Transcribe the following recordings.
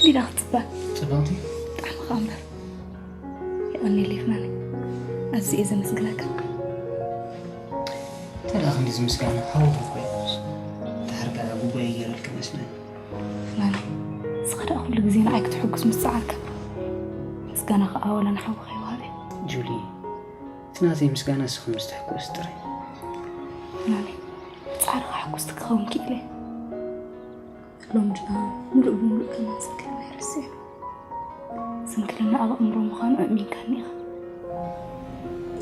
ኢላ ክትፅበ። ፅብቕቲ። ብጣዕሚ ከኣ እምበር። የቐንየለይ ፍናነይ። ኣዝየ እየ ዘመስግነካ። እንታይ ደኣ ክንዲ ዝምስጋና? ሓውኺ እኮ እየ። ድሓር ከኣ ጉቦ እየ ገይረልኪ መስለኒ። ፍናነይ፣ ንስኻ ደኣ ኩሉ ግዜ ንዓይ ክትሕጉስ ምስ ጸዓርካ፣ ምስጋና ከኣ ወላ ንሓውኻ ይወሃብ እዩ። ጁሊ፣ እቲ ናተይ ምስጋና ንስኺ ምስ ትሕጎሲ ጥራይ። ፍናነይ፣ ብጻዕርኻ ሕጉስቲ ክኸውን ክኢለ እየ። ሎሚ ድኣ ምሉእ ብምሉእ ከም ስንክልና ይርስዕ። ስንክልና ኣብ ኣእምሮ ምዃኑ ኣእሚንካኒ ኢኻ።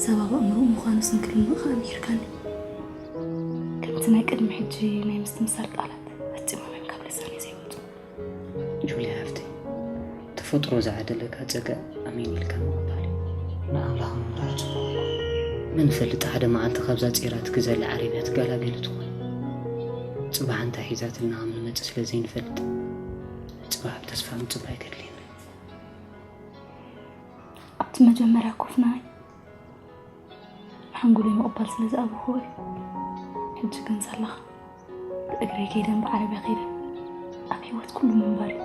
ሰብ ኣብ ኣእምሮ ምዃኑ ስንክልና ከኣ ኣምሂርካኒ። ከምቲ ናይ ቅድሚ ሕጂ ናይ ምስትምሳል ቃላት ፈጺሞም እዮም ካብ ልሳነይ ዘይወጹ። ጁልያ ሓፍተይ፣ ተፈጥሮ ዝዓደለካ ጸጋ ኣሜን ኢልካ ምቕባል እዩ። ንኣምላኽ ምምራር ጽቡቕ እዩ። መን ይፈልጥ፣ ሓደ መዓልቲ ካብዛ ጼራ ትግዘላ ዓረብያ ትገላገል ትኾን። ጽባሕ እንታይ ሒዛትልና ከም ንመጽእ ስለ ዘይንፈልጥ፣ ጽባሕ ብተስፋ ምጽባይ ከድልየና። ኣብቲ መጀመርያ ኮፍናይ ሓንጎለይ ምቕባል ስለ ዝኣበኹዎ እዩ። ሕጂ ግን ሳላኻ ብእግረይ ከይደን ብዓረብያ ከይደን ኣብ ህይወት ኩሉ ምንባር እዩ።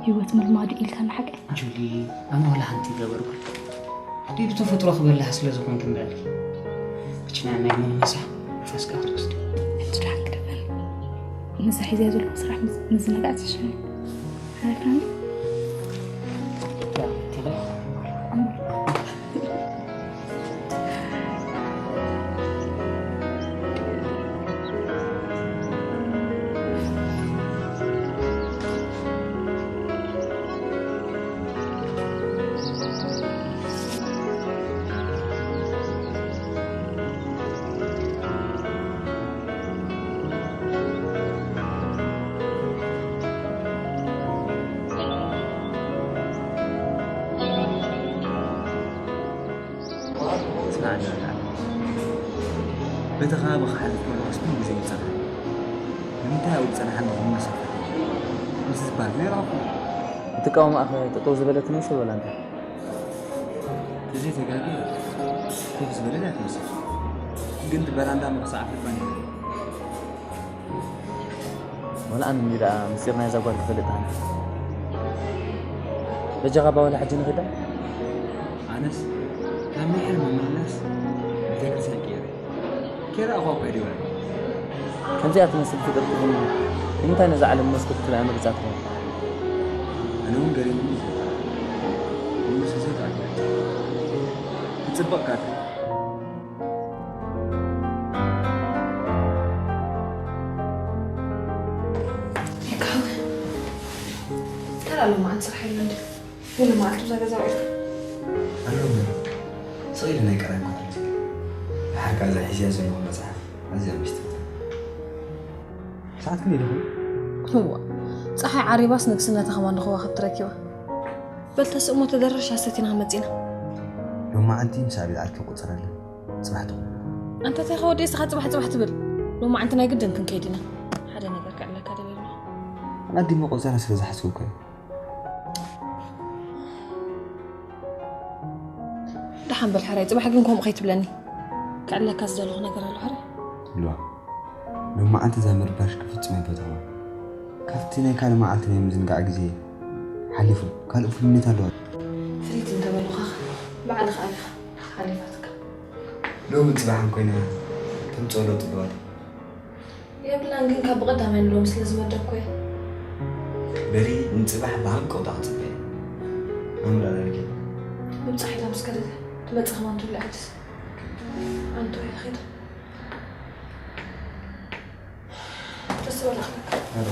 ህይወት ምልማዱ ኢልካ ንሓቀይ። ጁሊ፣ ኣነ ዋላ ሓንቲ ይገበርኩ። ኣደይ ብተፈጥሮ ክበልሕ ስለ ዝኾንኩ እምበኣልኪ። ብችና ናይ መን መሳሕ ንፋስካ ክትወስዲ። ሕጂ ደሓን ክደበል። ነዛ ሒዝያ ዘለኹ ስራሕ ምስ-፣ ምዝንጋዕ ዝሕሸኒ። ሓሪፍና። ስማዕ እንዳ ኣለ። በቲ ከባቢ ክሓልፍ ከለኹስ ኩሉ ግዜ ይጸንሓኒ። ንምንታይ ኣብኡ ዝጸንሓኒ ክምለስ ኣይፈትን። ምስ ዝበሃል ዘይረኣኹ። እቲ ቃውማኣኸ ጠጠው ዝበለት ትመስል ወላ እንታይ? ተዘይተጋግየ ኮፍ ዝበለት እያ ትመስል። ግን እቲ በራንዳ ምኽሳዕ ኣፍልባኒ። ወላ ኣነ እንዲ ደኣ ምስጢር ናይዛ ጓል ክፈልጥ ኣነ። በጃኻ ኣባ ወላ ሕጂ ንኺዳ? ኣነስ ካብ ናይ ሕልሚ ምምላስ ቤተክርስትያን ቀይረ። ከይረኣኹዋ እኮ እየ ደይበልኩ። ከምዚኣ ትመስል ፍጥርቲ ግን ንምንታይ ነዛ ዓለም መስኮት ክትሪኣ መሪጻትዋ? ኣነ እውን ገሪሙኒ እዩ። እሞ ስሰት ኣለ። ክጽብቕ ካተ። ይካወ። ተራ ሎማዓንቲ ስራሕ የለን ድዩ? ሙሉ መዓልቲ እዛ ገዛ ውዒልካ? ኣሎ እምበር። ስቕ ኢለ ናይ ቀረባ እኳ ሓንቲ። ድሓር ከኣ እዛ ሒዝያ ዘለኹ መጽሓፍ ኣዝያ ምሽትቲ። ሰዓት ክንደይ ደኹም? እዋ፣ ጸሓይ ዓሪባስ ንግስነታ ከማን ንኸዋኽብቲ ረኪባ። በል ተስእሞ ተደርሽ ኣሰቲና መጺና። ሎማዓንቲ ምስ ኣቤል ዓርኪ ቁጽር ኣለን። ጽባሕ ትኹን። ኣንታ እንታይ ከወዲ እስኻ ጽባሕ ጽባሕ ትብል? ሎማዓንቲ ናይ ግድን ክንከይድ ኢና። ሓደ ነገር ክዕለካ ደሊና። ኣቐዲመ ቁጽራ ስለ ዝሓስብኩ እየ። ደሓን በል ሕራይ፣ ጽባሕ ግን ከምኡ ከይትብለኒ። ክዕለካ ዝደለኹ ነገር ኣሎ ሕራይ። ሉዋ፣ ሎማዓንቲ እዛ ምርባሽ ክፍጽም ኣይፈተኹን። ካብቲ ናይ ካልእ መዓልቲ ናይ ምዝንጋዕ ግዜ ሓሊፉ ካልእ ፍሉይነት ኣለዋ። ፍልይቲ እንተበሉኻኸ ባዕልኻ ኣቢኻ ሓሊፋትካ። ሎምን ጽባሕን ኮይና ተምጽኦ ለውጢ ኣለዋ ድዩ? የብላን፣ ግን ካብ ብቐዳማይ ንሎሚ ስለ ዝመደብኩ እየ። በሊ ንጽባሕ ብሃንቀውታ ክጽበ እየ። መምህር ኣረጋጊ። ምብጻሕ ኢላ ምስ ከደተ ትመጽእ ከማን ትብሊ ዓድስ። ኣንቶ እየ ኸይደ። ደስ በላኽለካ። ኣረ።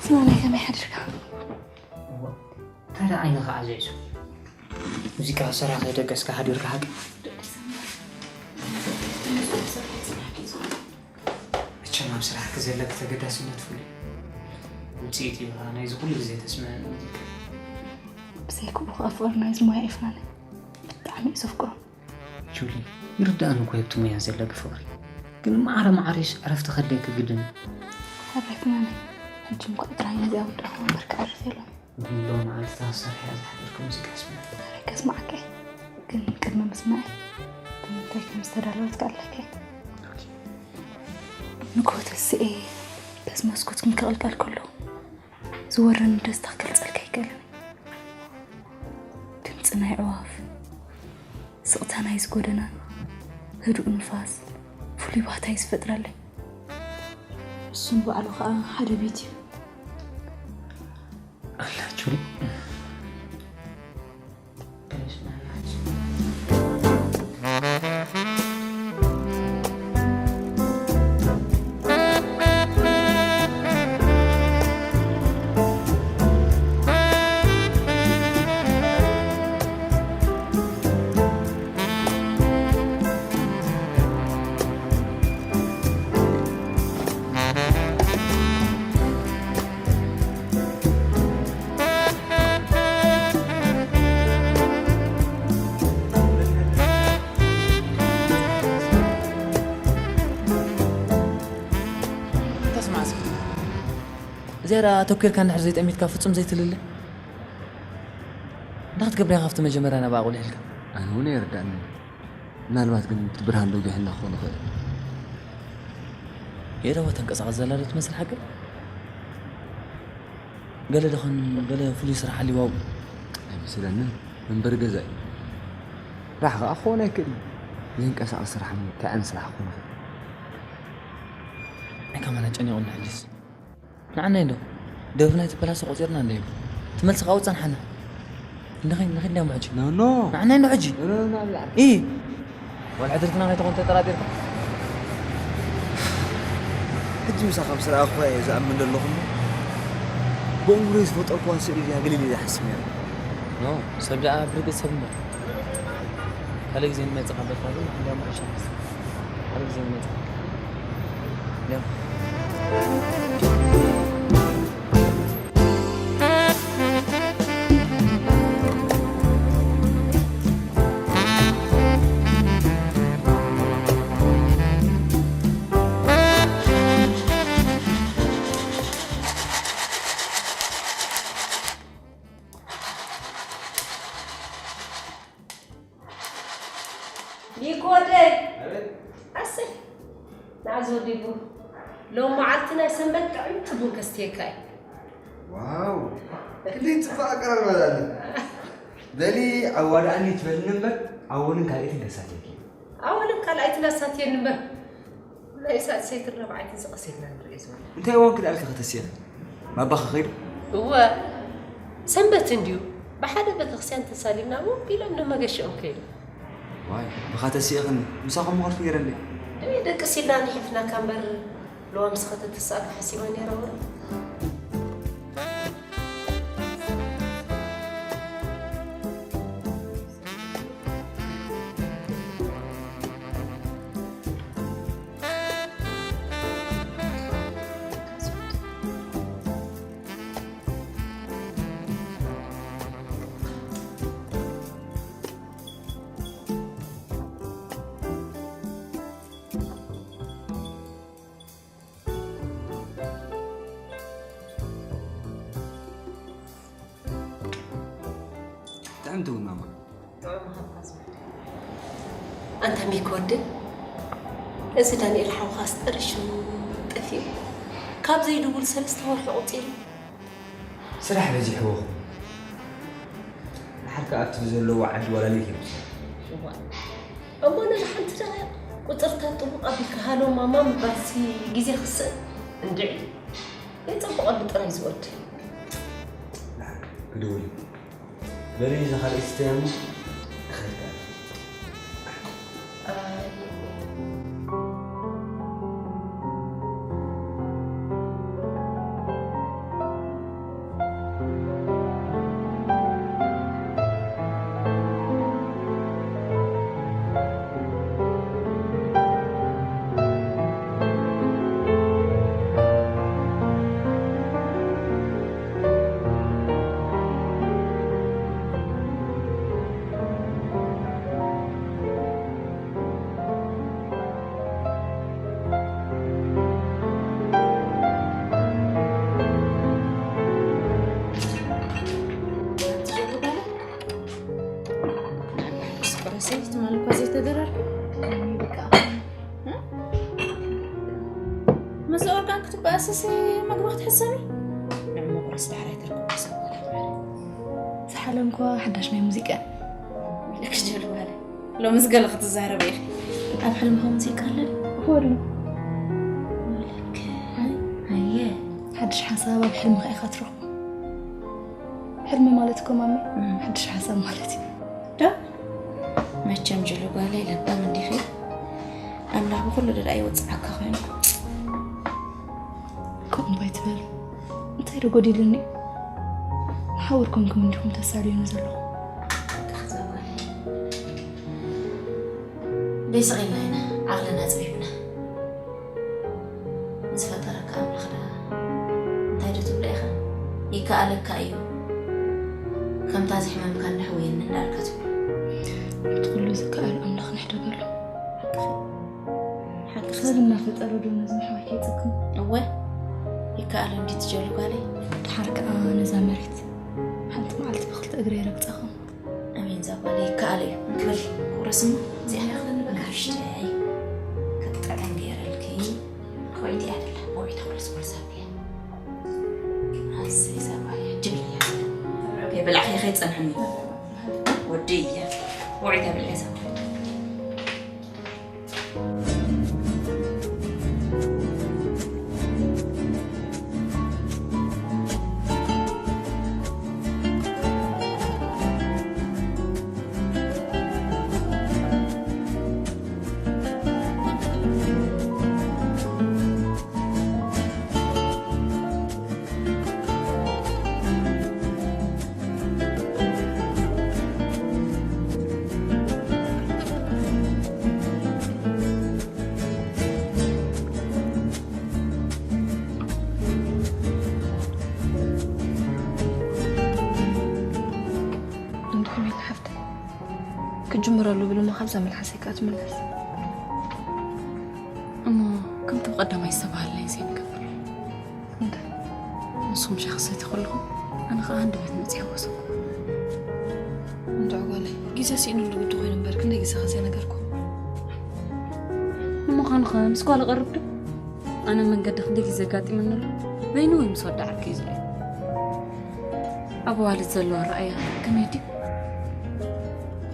ስማማይ ከመይ ሓድርካ? እዋ፣ እንታይ ደኣ ዓይንኻ ዓዚዕሱ? ሙዚቃ ክሰርሕ ከይደቀስካ ሓዲርካ ሓቂ? መቸም ኣብ ስራሕኪ ዘለኪ ተገዳስነት ፍሉይ እዩ። ውጽኢት እዩ ናይዚ ኩሉ ግዜ ተስምዕኒ ሙዚቃ። ብዘይክኡ ከኣ ፍቕሪ ናይዚ ሞያ እዩ ፍናነይ። ብጣዕሚ እየ ዘፍቅሮ። ጁሊ፣ ይርድኣኒ እኮ ኣብቲ ሞያ ዘለኪ ፍቕሪ። ግን ማዕረ ማዕረሽ ዕረፍቲ ከድልየኪ ግድን እዩ። ሕራይ ፍናነይ፣ ሕጂ እንኳዕ ጥራይ ነዚኣ ወዳእኹ እምበር ክዓርፍ የለን። ብሎ መዓልቲ ተወሳኺ እያ ዝሓደርኩ ሙዚቃ ስምዕ። ኣረ ከስማዓካ እየ፣ ግን ቅድሚ ምስማዕ ብምንታይ ከም ዝተዳለወት ክኣለካ እየ። ንግሆ ተስኤ በዚ መስኮት ግን ክቕልቀል ከሎ ዝወረኒ ደስታ ክገልጸልካ ኣይክእልን። ድምፂ ናይ ኣዕዋፍ፣ ስቕታ ናይዚ ጎደና፣ ህዱእ ንፋስ ፍሉይ ባህታ እዩ ዝፈጥረለይ። እሱን ባዕሉ ከዓ ሓደ ቤት እዩ። ኣላችሁ። ተስማዕ እስኪ። እዚኣ ደኣ ኣተኲርካ እንድሕር ዘይጠሚትካ ፍጹም ዘይትልለ። እንታይ ክትገብር ኢኻ ካብቲ መጀመርያ ናብኣ ኣቑሊሕልካ? ኣነ እውን ኣይርዳእንን። ምናልባት ግን እቲ ብርሃን ዶ ጊሕና ክኾን ይኽእል። የእዳዋ ተንቀሳቐስ ዘላ ዶ ትመስል ሓቂ? ገለ ደኾን ገለ ፍሉይ ስራሕ ኣልዋ ኣብኡ? ኣይመስለንን። መንበሪ ገዛ እዩ። ራሕ ከኣ ክኸውን ኣይክእልን። ዘንቀሳቕስ ስራሕ እሞ እንታይ ዓይነት ስራሕ ክኾን ይኽእል? ኣይ ከማን ኣጨኒቑኒ ሕጂስ። ንዓናይ እንዶ ደብርና ተበላሶ ቆጺርና እንዶ እዩ። ትመልስ ከኣ ውጻን ሓና። ንኸይድ ንኸይድ እንዲያሞ ሕጂ። ኖ፣ ኖ። ንዓናይ እንዶ ሕጂ። ኖ፣ ኖ፣ ኖ፣ ብላዕ። ኢ። ወላ ሕድርትና ከይትኾን ተጠራጢርካ? ሕጂ ምሳኻ ምስ ረኣኹ እየ ዝኣምን ዘለኹ እሞ፣ ብእምሮይ ዝፈጠርኩዋ ስእሊ ድያ ገለ ኢለ ዝሓስብ ነይረ። ኖ፣ ሰብ ደኣ ብርግጽ ሰብ እምበር። ካልእ ግዜ ንመጽእ ካብ በልካ ግን እንዲያውም ዕሻ መስ-፣ ካልእ ግዜ ንመጽእ። እንዲያውም ኒኮደይ! ኣቤት። ኣሰይ! ንዓ ዝወደይ ቡን። ሎም መዓልቲ ናይ ሰንበት ጥዕምቲ ቡን ከስትየካ እየ። ዋው! ክንደይ ጽቡቕ ኣቀራርባ ኣለ። በሊ ኣዋድኣኒ ትበልኒ እምበር፣ ኣወልን ካልኣይትን ከሳትየኪ። ኣወልን ካልኣይትን ኣሳትየኒ እምበር። ናይ ሳልሰይትን ራብዓይትን ዝቐስ ኢልና ንርኢ ዘለና። እንታይ እዋን ክልኣልኪ ከተስየኺ? ባባኺ ከይዱ? እወ፣ ሰንበት እንድዩ። ብሓደ ቤተክርስትያን ተሳሊምና፣ እሞ ኢሎም ንመገሽኦም ከይዱ። ዋይ፣ ብኻ ተስየኽኒ። ምሳኹም ምኸድኩ ነይረ እንዴ? እይ፣ ደቅስ ኢልና ንሒፍናካ እምበር፣ ለዋ ምስ ኸተትሳእካ ሓሲበ ነይረ እወ። ጥዕምቲ እውን ማማ። ጥዑም ሃብታ ዝወደይ። ኣንታ ሚኪ ወደይ፣ እዚ ዳንኤል ሓውኻስ ጠሪሹ ጠፊኡ። ካብ ዘይድውል ሰለስተ ወርሒ ኣቑጺሩ። ስራሕ በዚሕዎ። ደሓር ከኣ ኣብቲ ዘለዎ ዓዲ ዋላ ለይቲ ይብሉ። እዋእ። እሞ ነዛ ሓንቲ ደቂቕ ቁጽርታት ጥቡቕ ኣቢልካ ሃሎ ማማ ምባልሲ ግዜ ክስእን። እንድዒ። የጸብቐሉ ጥራይ ዝወድ። ደሓር ክድውል እዩ። በሊ እዛ ካልኣይቲ ስተያ እሞ ክኸይድ እየ። በእስሲ መግቢ ክትሕሰኒ? ንዕሞ ቁርስ ዳሕራይ ትርክቦ ሰብ ወላ ትበሃል። ዝሓለምኳ ሓዳሽ ናይ ሙዚቃ። ኢለክሽ ጀሉ በለ። ሎምስ ገለ ክትዛረብ ኢኺ። ኣብ ሕልምኻ ሙዚቃ ኣለ ዶ? እወ ኣሎ። ወለከ። ኣየ። ሓድሽ ሓሳብ ኣብ ሕልምኻ ኢኻ ትረኽቦ። ሕልሚ ማለት እኮ ማሚ፣ እም። ሓድሽ ሓሳብ ማለት እዩ። ዶ? መቸም ጅሉ ጓለይ ለባም እንዲኺ። ኣምላኽ ብኹሉ ደዳ ይወጽዓካ ኮይኑ። ከምኡ እምባ ኣይትበል። እንታይ ዶ ጎዲሉኒ? ሓውር ኮንኩም እንዲኹም ተሳልዩኒ ዘለኹም። ደይ ስቕ ኢልና ኢና ዓቕልና ኣጽቢብና። ዝፈጠረካ ኣምላኽ ደኣ እንታይ ዶ ትብሎ ኢኻ? ይከኣለካ እዩ። ከምታ ዝሕመምካ እንዳ ሕውየኒ እንዳልካ ትብሎ። ነቲ ኩሉ ዝከኣል ኣምላኽ ንሕደገሉ። ሓቅኺ። ሓቅኺ። ሰብ እናፈጠረ ዶ ነዚ ምሕዋይ ከይጽግም? እወ፣ ይከኣሎ እንዲ ትጀሉ ጓለይ። ደሓር ከኣ ነዛ መሬት ሓንቲ መዓልቲ ብኽልተ እግረይ ረግጻ ኸም ኣሜን። እዛ ጓል ይከኣል እዩ። እንክብል ክውረስ እሞ እዚኣ ያኽለኒ በቃ። ንእሽተይ ክትጠቀም ገይረልኪ። ኮይት እያ ደላ። ቦይ ተውረስ ወርሳ እያ። ኣሰይ እዛ ጓል እያ። ጅል እያ። ብላዕኺ ከይጸንሐኒ። ወዲ እያ። ቦይ ተብልዕ እዛ ጓል። እንድኹም ኢለ ሓፍተይ። ክጅምረሉ ብል እሞ ካብዛ መልሓሰይ ከኣ ትምለስ። እሞ ከምቲ ብቐዳማይ ዝተባህለለይ ዘይንገብር። እንታይ? ንስኹም ሻሂ ክትሰትዩ ከለኹም፣ ኣነ ኸኣ ሃንደበት መጺአ ወሰኹ። እንድዒ ጓለይ፣ ግዜ ስኢኑሉ ግዲ ኮይኑ እምበር፣ ክንደይ ግዜ ኸ ዘይነገርኩ? ንምዃኑ ኸ ምስ ጓል እቐርብ ዶ? ኣነ መንገዲ ክንደይ ግዜ ኣጋጢሙኒ ኣሎ። በይኑ ወይ ምስ ወዲ ዓርከይ ዝብል። ኣብ ኣዋልድ ዘለዎ ኣረኣእያ ከመይ ድዩ?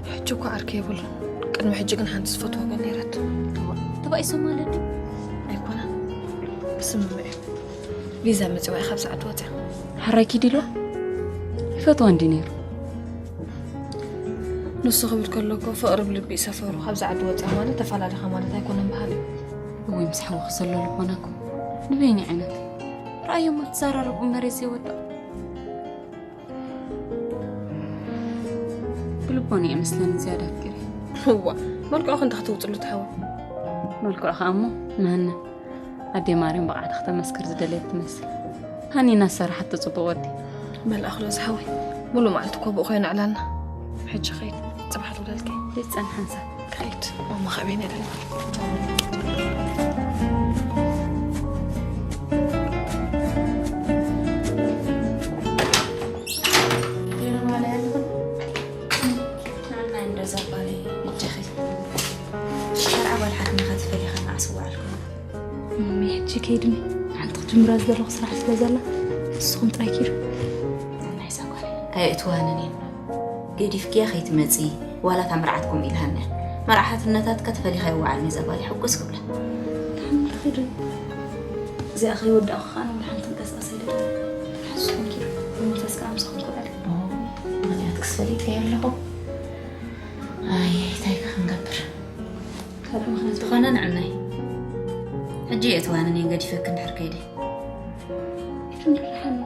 ሕጂ እኮ ዓርኪ የብሉን። ቅድሚ ሕጂ ግን ሓንቲ ዝፈትዋ ጓል ነይራት። እዋ፣ ተባኢሶም ማለት ድዩ? ኣይኮነን። ብስምምዕ እዩ። ቪዛ መጺዋ እያ ካብዚ ዓዲ ወጺኣ። ሕራይ ኪድ ኢልዋ? ይፈትዋ እንዲ ነይሩ። ንሱ ክብል ከሎ እኮ ፍቕሪ ብልቢ እዩ ሰፈሩ። ካብዚ ዓዲ ወጺኣ ማለት ተፈላለኻ ማለት ኣይኮነን በሃሊ እዩ። እወይ፣ ምስ ሓወኺ ዘሎ ልቦና እኮ ንበይኑ ዓይነት። ረኣዮም ኣብ ትዘራረቡ መሬት ዘይወድቕ። ብልቦና እየ መስለኒ ዝያዳ ኣፍቂረ። እዋ፣ መልክዑ ክንዲ ክትውጥሉ ትሓዊ። መልክዑ ኸኣ እሞ መሃና ኣዴ ማርያም ብቕዓታ ክተመስክር ዝደለየት ትመስል። ሃኒና ዝሰራሓቶ ጽቡቕ ወዲ። መልኣኽ ዶ ዝሓወይ? ሙሉእ መዓልቲ እኮ ብኡ ኮይኑ ዕላልና። ሕጂ ኸይድ፣ ጽባሕ ትውለልኪ። ዘይትጸንሕ ሓንሳብ። ከይድ፣ ማማ ኸኣ በይነይ ደላ። ጀርባ ላይ ያለውን ናና እንደዛ ባለ እጅኺ ሸርዓ ባል ሓክምኻ ትፈልኻ መዓስ ዋዕልኩም? ማሚ፣ ሕጂ ከይድኒ ሓንቲ ክጅምራ ዝደለኹ ስራሕ ስለ ዘላ ንስኹም ጥራይ ኪዱ። ናይዛ ጓል ኣየእትዋንን እየን። ገዲፍክያ ከይትመጺ ዋላ እታ መርዓት ከምኡ ኢልሃኒ እያ። መርዓትነታትካ ተፈሊኻ ይወዓል ነዛ ጓል ሕጉስ ክብላ። ሓንቲ ኺዱ እዚኣ ከይወዳእኹ ኸኣ ንሓንቲ ምንቀስቃስ ኣይደልን። ሓስኹም ኪዱ መንፈስ ከኣ ምሳኹም ክውዕል። ኦ፣ ምኽንያት ክስፈሊጥከ ኣለኹ። ኣይ፣ እንታይ ከ ክንገብር? ካልእ ምኽንያት ዝኾነ ንዕናይ። ሕጂ የእትዋንን እየን ገዲፈክ እንድሕር ከይደ። ኪዱ እንድሕር ሓኒ።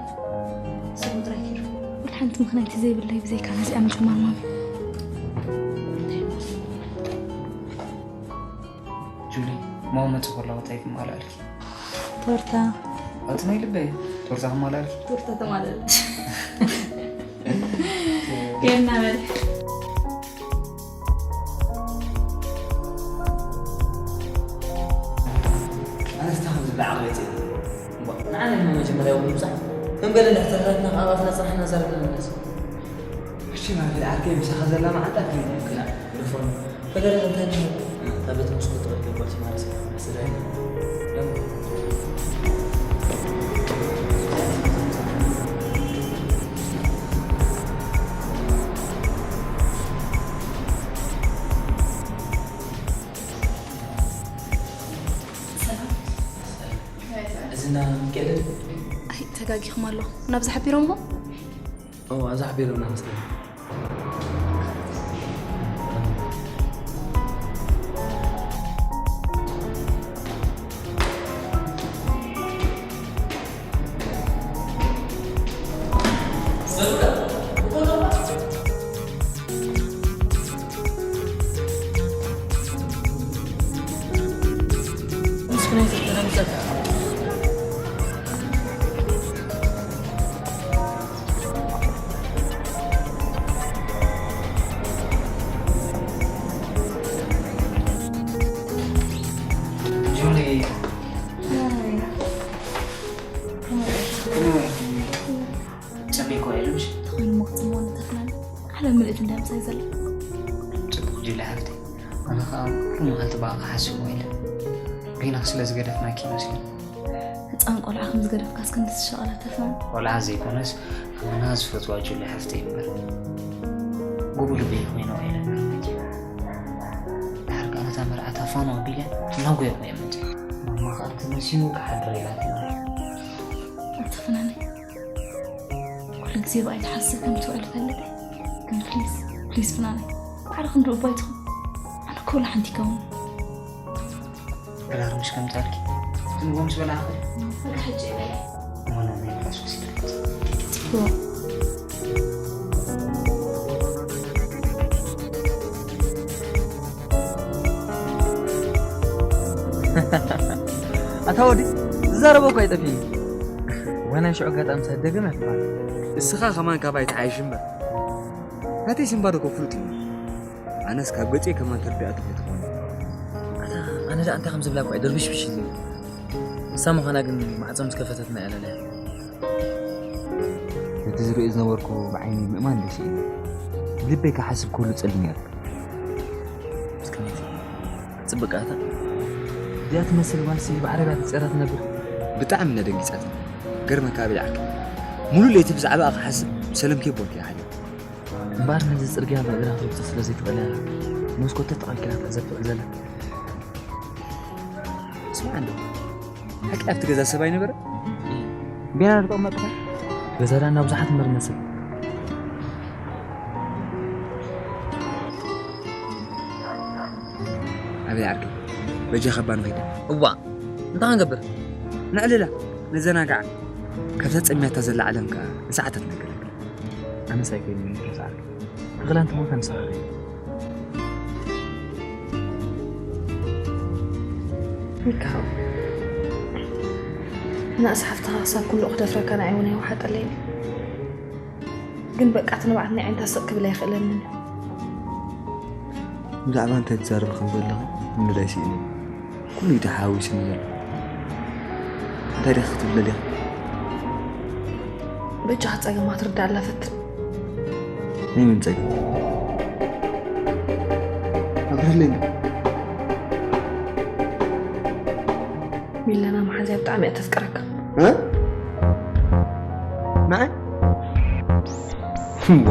ስሙ ጥራይ ኪዱ። ወላ ሓንቲ ምኽንያት ዘይብለይ ብዘይካ ነዚኣ ምጅማር ማሚ። ጁሊ፣ ማማ መጽእ ከሎ እንታይ ክማልኣልኪ? ቶርታ። ኣቲ ናይ ልበይ፣ ቶርታ ክማልኣልኪ? ቶርታ ተማልኣለ። ጌርና በል። ኣነስ ታኽም ዝብል ዓቕሊ የጽእ። እምባ፣ ንዓና ድማ መጀመርያ እውን ምብጻሕ። ከም ገለ እንድሕር ተረዳድና፣ ካብ ኣፍና ጽናሕና ዘረብና ንመለስ። እሺ፣ ማርፊ ዓርከይ፣ ምሳኻ ዘላ መዓልቲ ኣክሊል ይምክና። ንፎን። ፈለለ እንታይ ንህብ? እታ ቤት መስኮት ተቐልቀል ጓል ሽማረስ። ስለ ደሞ። ተጋጊኹም ኣለኹ። ናብዚ ሓቢሮምኹም? ኦ፣ ኣብዚ ሓቢሮምና መስለኒ። ጸሚእኮ ኢሉሽ? ተኾይኑ ሞት ጽምዋ ንተፍናን ዓለም ምልእቲ እንዳምሳይ ዘላ። ጽቡቕ ጁሊ ሓፍተይ። ኣነ ኸኣ ኩሉ መዓልቲ ብኣ ክሓስብ ውዒለ። ጌና ስለ ዝገደፍናኪ መስለኒ። ህጻን ቆልዓ ከም ዝገደፍካስ ክንዲ ትሸቐላ ተፍናን። ቆልዓ ዘይኮነስ ኣመና ዝፈትዋ ጁሊ ሓፍተይ እምበር። ጉቡ ልበይ ኮይነ ውዒለ እምበር መኪና። ድሓር ከኣ ነታ መርዓት ኣፋኑ ኣቢለ እናጎየኹ እየ መጺኡ። ማማ ኸኣ ተመሲኑ ክሓድር ኢላትና። ኣንታ ፍናነይ፣ ኩሉ ግዜ ብኣይ ትሓስብ ከም ትውዕል እፈልጥ እየ። ግን ፕሊዝ፣ ፕሊዝ ፍናነይ፣ ባዕልኹም ድኡ ባይትኹም። ኣነ እኮ ወላ ሓንቲ ይከውን። ድራር ምሽ ከምጻልኪ። ትንጎ ምስ በላኸ? በቃ ሕጂ እየ በለ። እሞ ናብ ናይ ንፋስ ወሲድልኪ። ጽቡቕ። ኣታ ወዲ፣ ዝዛረቦ እኮ ኣይጠፍእን እዩ። ዋና ሽዑ ኣጋጣሚ ሳይደገም ኣይትበሃል። እስኻ ከማን ካባይ ትዓይሽ እምበር፣ ናተይ ስምባር እኮ ፍሉጥ እዩ። ኣነስ ካብ ገጸይ ከማን ተረዲኣቶ ከይትኾን። ኣታ፣ ኣነ ደኣ እንታይ ከም ዝብላ እኮ ኣይደርብሽብሽ እዩ። ንሳ ምዃና ግን ማዕጾ ምስ ከፈተትና እያ ለለያ። ነቲ ዝርእዮ ዝነበርኩ ብዓይኒ ምእማን ደሲእኒ። ብልበይ ክሓስብ ከሎ ጸሊም ነይሩ። ምስክነይቲ፣ ጽብቅ ኣታ። እዚኣ ትመስል ጓልሲ ብዓረብያ ተጸራ ትነብር። ብጣዕሚ እያ ደንጊጻትኒ። ገርመካ ኣበይ ደዓልኪ? ሙሉእ ለይቲ ብዛዕባኣ ክሓስብ ሰለምኪ ቦልኪ እያ ሓሊፉ። እምበኣር ነዚ ጽርግያ ብእግራ ክትወጽእ ስለ ዘይትኽእል እያ መስኮት ተተቐልቂላ ትዕዘብ ትውዕል ዘላ። ስማዕ እንዶ፣ ሓቂ ኣብቲ ገዛ ሰብ ኣይነበረ? ቤና ተቐመጥካ? ገዛ ዳና ብዙሓት እምበር መስል። ኣበይ ዓርኪ? በጃ ከባ ንኸይዳ። እዋ፣ እንታይ ክንገብር? ነዕልላ፣ ነዘናግዓ። ካብዛ ጸሚያታ ዘላ ዓለም ከኣ ንሰዓታት ነገረካ። ኣነስ ኣይከይድን እየ፣ ንስኻ ዓርኪ። ተኽለ እንተሞተ ንስኻ ኸይድ። ሚካው፣ ንኣስ ሓፍትኻ ክሳብ ክንድኡ ክደፍረካ ንዓይ እውን ኣይወሓጠለይን እዩ። ግን በቃ፣ እቲ ንብዓት ናይ ዓይነታ ስቕ ክብል ኣይኽእለንን እዩ። ብዛዕባ እንታይ ትዛረቢ ከም ዘለኺ ምንዳይ ስኢነ። ኩሉ እዩ ተሓዋዊሱኒ ዘሎ። እንታይ ዲኺ ክትብሊ ደሊኺ? በጃኻ ጸገማ ትርዳኣላ ፈትን። ናይ መን ጸገም? ኣብርህለይ። ሚለና መሓዝያ ብጣዕሚ እያ ተፍቅረካ። እ? ንዓይ? እዋ።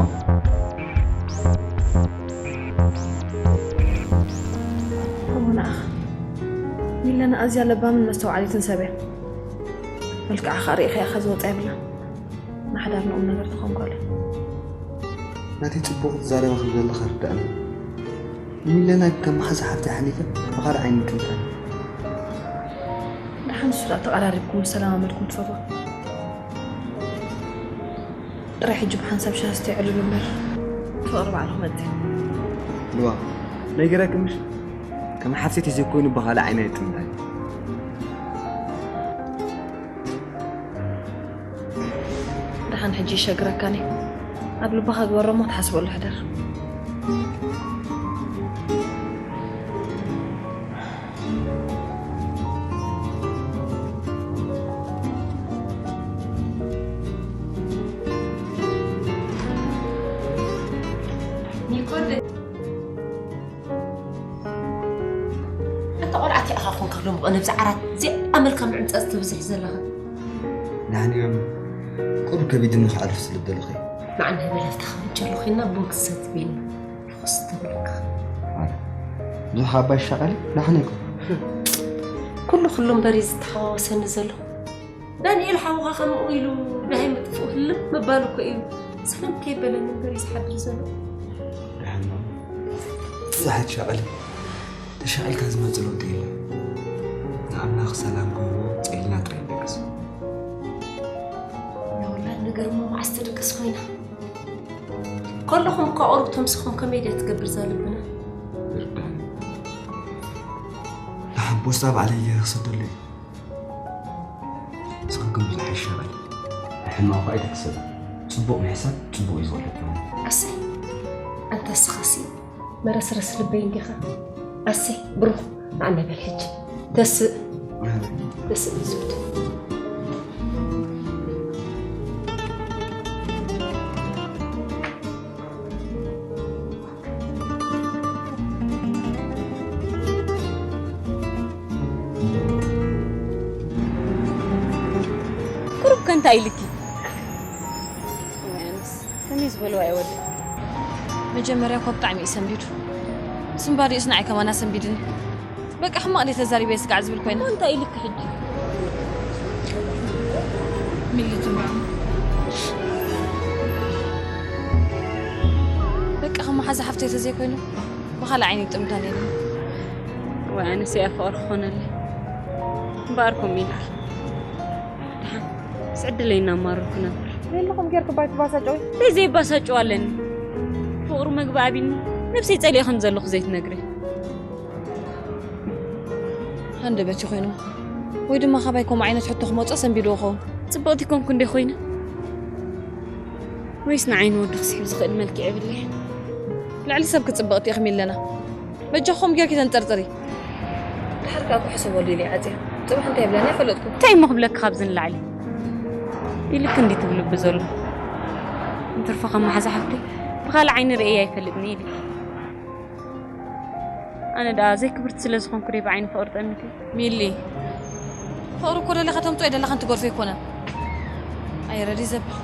እሞ ንኣኻ። ሚለና ኣዝያ ለባምን መስተውዓሊትን ሰብ እያ። መልክዓ ኸኣ ርኢኻያ ኢኻ ዝወጻ የብላን። ንሓዳር ንቑም ነገር ትኸውን ጓል እያ። ናተይ ጽቡቕ ትዛረባ ከም ዘለኻ ርዳእኒ። ንሚለና ግን ከም መሓዛ ሓፍተይ ሓሊፈ ብኻልእ ዓይኒ ይጥምታ። ደሓን ንሱ ደኣ ተቐራሪብኩም ምስ ተለማመድኩም ትፈትዋ። ጥራይ ሕጂ ብሓንሳብ ሻሂ ስተይ ዕልሉ እምበር፣ ፍቕሪ ባዕሉ ክመጽእ እዩ። ልዋ፣ ናይ ገራኪ ምሽ? ከም ሓፍተይ ተዘይኮይኑ ብኻልእ ዓይኒ ኣይጥምታን። ደሓን ሕጂ ይሸግረካኒ። ኣብ ልብኻ ግበሮ እሞ ትሓስበሉ ሕደር። ኣንታ ቆልዓ እቲኣ ኸ ኮንካ ሎሚ ነብዚ ዓራት እዚኣ ኣመልካ ምዕንጻጽ ትብዝሕ ዘለኻ? ንዓኒ ቁሩብ ከቢድኒ ክዓርፍ ስለ ዝደለኹ እየ። ንዓኒ ህበለፍታ ክብጀሉ ኮይና ቡን ክሰቲ ቢልና። ርኹስ ተብለካ። ኣረ፣ ብዙሕ ኣባይ ሻቐሊ ንዓኒ ኣይኮነን። ኩሉ ኩሉ እምበር እዩ ዝተሓዋወሰኒ ዘሎ። ዳንኤል ሓውኻ ከምኡ ኢሉ ደሃይ ምጥፍኡ ህልም ምባሉ እኮ እዩ። ሰላም ከይበለኒ እምበር እዩ ዝሓድር ዘሎ። ደሓን ነው። ብዙሓት ሸቐሊ ተሻቒልካ ዝመፅእ ለውጢ የለን። ንኣምላኽ ሰላም ክህቦ ፀሊና ጥራይ ንደቅስ። ናይ ወላድ ነገር እሞ መዓስ ትድቅስ ኮይና? ከለኹም እኮ ቁሩብ ተምስኹም ከመይ ድያ ትገብር እዛ ልብና? ይርዳኒ። ደሓን ፖስታ ባዕለይ ገይረ ክሰደሉ እየ። ንስኺ ግን ብዙሕ ኣይሻቐል። ሕማቕ ኣይትሕሰብ። ጽቡቕ ምሕሳብ ጽቡቕ እዩ ዝወለድ። ኣሰይ ኣንታ ስኻሲ መረስረስ ልበይ እንዲኻ። ኣሰይ ብሩኽ ኣነ በል ሕጂ ተስእ ተስእ ዝብት ቁሩብ ከ እንታይ ኢልኪ? ወይ ኣነስ ከመይ ዝበልዋ እየ ወዲ። መጀመርያ እኮ ብጣዕሚ እዩ ሰንቢዱ። ስንባዲኡስ ንዓይ ከማን ኣሰንቢድኒ። በቃ ሕማቕ ድየ ተዛሪበ ስጋዕ ዝብል ኮይነ። እንታይ ኢልኪ ሕጂ? ሚሊ ትምራ። በቃ ከም መሓዛ ሓፍተይ ተዘይኮይኑ ብኻልእ ዓይኒ ይጥምታ ነይሩ። ወይ ኣነስ እያ ፍቕሪ ክኾነለይ እምበኣር ከምኡ ኢልኪ። ደሓን ስዕድለይ እናማረርኩ ነበር። የለኹም ጌርክ ባይ ትባሳጨዊ። እንታይ ዘይባሳጨው ኣለኒ? ፍቕሩ መግቢ ኣቢኒ ነብሰይ ጸሊኤ ከም ዘለኹ ዘይትነግሪ። ሃንደበት ኮይኑ ወይ ድማ ካባይ ከምኡ ዓይነት ሕቶ ክመጾ ሰንቢድዎ ኸውን። ጽብቕቲ ኮንኩ እንደ ኮይነ ወይስ ንዓይኒ ወዲ ክስሕብ ዝኽእል መልክዕ የብለይ። ልዕሊ ሰብ ክጽብቕቲ ኢኽም ኢለና። በጃኹም ጌርኪ ተንጠርጥሪ። ድሓር ከኣ ክሕሰበሉ ኢለ ይዓጽያ። ጽባሕ እንታይ ይብለኒ ኣይፈለጥኩ። እንታይ እሞ ክብለኪ ካብዚ ንላዕሊ? ኢልክ እንዲ ትብልቢ ዘሎ። እንትርፎ ከም መሓዛ ሓፍተይ ብኻልእ ዓይኒ ርእየ ኣይፈልጥኒ ኢሊ። ኣነ ደኣ ዘይክብርቲ ስለ ዝኾንኩ ዶ ብዓይኒ ፍቕሪ ጠሚተ? ሚሊ፣ ፍቕሪ እኮ ደለኻ ተምጽኦ ደለኻ እንትገድፎ ኣይኮነን። ኣየረዲ ዘብል።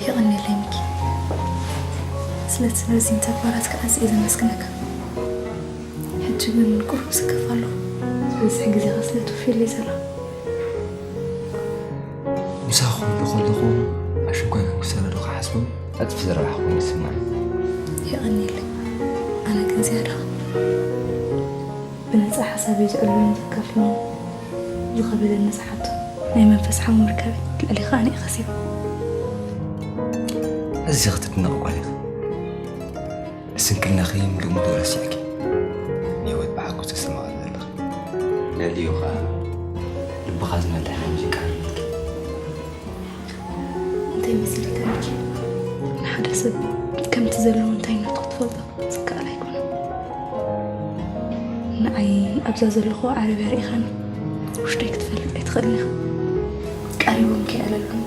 የቐንየለይ ሚኪ፣ ስለቲ ነዚን ተግባራትካ ኣዝየ ዘመስግነካ። ሕጂ ግን ቁሩብ ስከፍ ኣለኹ። ዝበዝሕ ግዜኻ ስለ ትወፍየለይ ዘለኻ። ምሳኹም ዶ ከለኹ ኣሸኳይ ከም ክሰደዱ ክሓስቦም ዕጽፊ ዝረባሕኹም ይስማዕ። የቐንየለይ። ኣነ ግን ዝያዳ ብነጻ ሓሳበይ ዝዕልሉን ዘካፍሉን ዝኸበደኒ ዝሓቱ ናይ መንፈስ ሓው ምርካበይ ልዕሊኻ ኣነ እየ ከሲበ። ኣዝኺ ትድነቒ ጓል ኢኺ። ስንክልናኺ ምሉእ ምሉእ ረሲዕኪ ንህይወት ብሓጎስ ተስተማቕሪ ዘለኺ። ልዕሊኡ ኸኣ ልብኻ ዝመልሕ ናይ ሙዚቃ ህይወትኪ። እንታይ መሲልካ ሚኪ? ንሓደ ሰብ ከምቲ ዘለዎ እንታይነቱ ክትፈልጦ ዝከኣል ኣይኮነን። ንዓይ ኣብዛ ዘለኹ ዓረብያ ርኢኻኒ ውሽጠይ ክትፈልጥ ኣይትኽእልን ኢኻ። ቀሪቦም ከይኣለሉን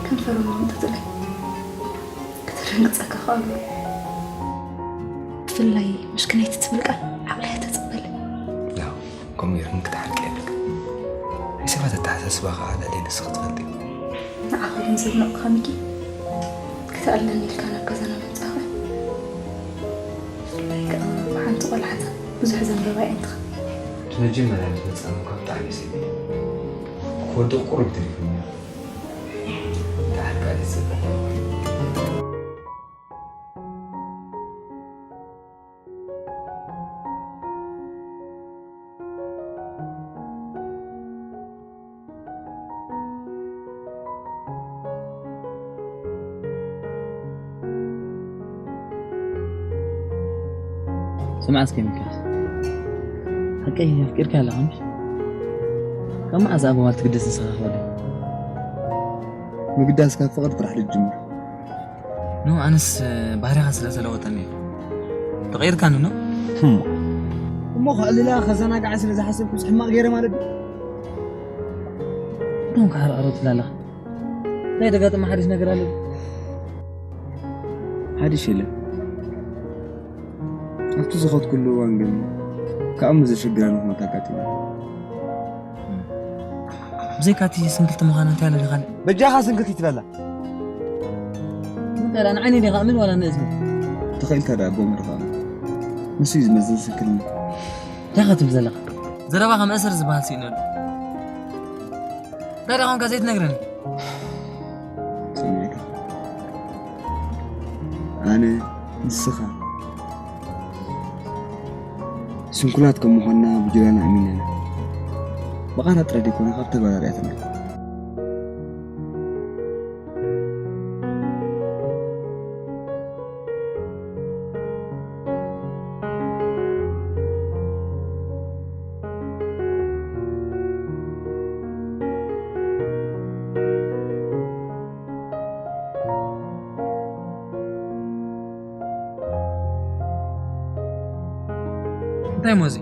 ከንፈሮም ይምጥጡለይ። ከተደንግጸካ ከኣሉ። ብፍላይ ምሽክነይቲ ትብል ቃል ዓቕለይ ኣይተጸበልን። ያው ከምኡ ኢልክን ክትሓርቂ የብልክን። ናይ ሰባት ኣተሓሳስባ ኸዓ ልዕሊ ንስኺ ትፈልጢ። ንዓኻ ግን ዘድንቐካ ሚኪ፣ ክትኣልለኒ ኢልካ ናብ ገዛና ምምጻእኻ። ብፍላይ ከኣ ብሓንቲ ቆልዓ ብዙሕ ዘንበባ እየ እንተኻ። እቲ መጀመርያ ምስ መጻእኒ እኳ ብጣዕሚ እየ ሰጊኤ። ክወድቕ ቁሩብ ተሪፉኒ። ደሓር ከኣ ደስ ዘብል። ስማዕ እስከ ሚልክያስ፣ ሓቀይ ኣፍቂርካ ኣለኻ ምሽ? ካብ መዓዝ ኣብ ጓል ትግደስ ንስኻ ክበደ? ምግዳስ ካብ ፍቕሪ ጥራሕ ልጅምር። ኖ ኣነስ ባህሪኻ ስለ ተለወጠኒ እዩ። ተቐይርካኒ ኖ? እሞ ከዕልላ ከዘናግዓ ስለ ዝሓሰብኩስ ሕማቕ ገይረ ማለት ድዩ? ኖ ክሓርዕሮ ትላለኻ። እንታይ ደጋጥም ሓዲሽ ነገር ኣሎ? ሓዲሽ የለን። ኣብቲ ዝኸድኩሉ እዋን ግን ካብኡ ዘሸግረኒ ኩነት ኣጋጢሙ። ብዘይካ እቲ ስንክልቲ ምዃና እንታይ ኣሎ ዲኻ? በጃኻ ስንክልቲ ትበላ። እንታይ ደኣ ንዓይኒ ዲኻ እምን ዋላ ንእዝኒ? ተኸኢልካ ደኣ ኣቦ ምርኻ። ንሱ እዩ ዝመዝን ስንክልና። እንታይ ኢኻ ትብል ዘለኻ? ዘረባኻ መእሰር ዝበሃል ስኢነሉ። እንታይ ደኣ ኾንካ ዘይትነግረኒ? ስምዒት። ኣነ፣ ንስኻ፣ ስንኩላት ከም ምዃንና ብጅላና ኣሚነና። ብቓላት ጥራይ ዘይኮነ፣ ካብ ተግባር ኣርኣያትና። እንታይ እሞ እዚ?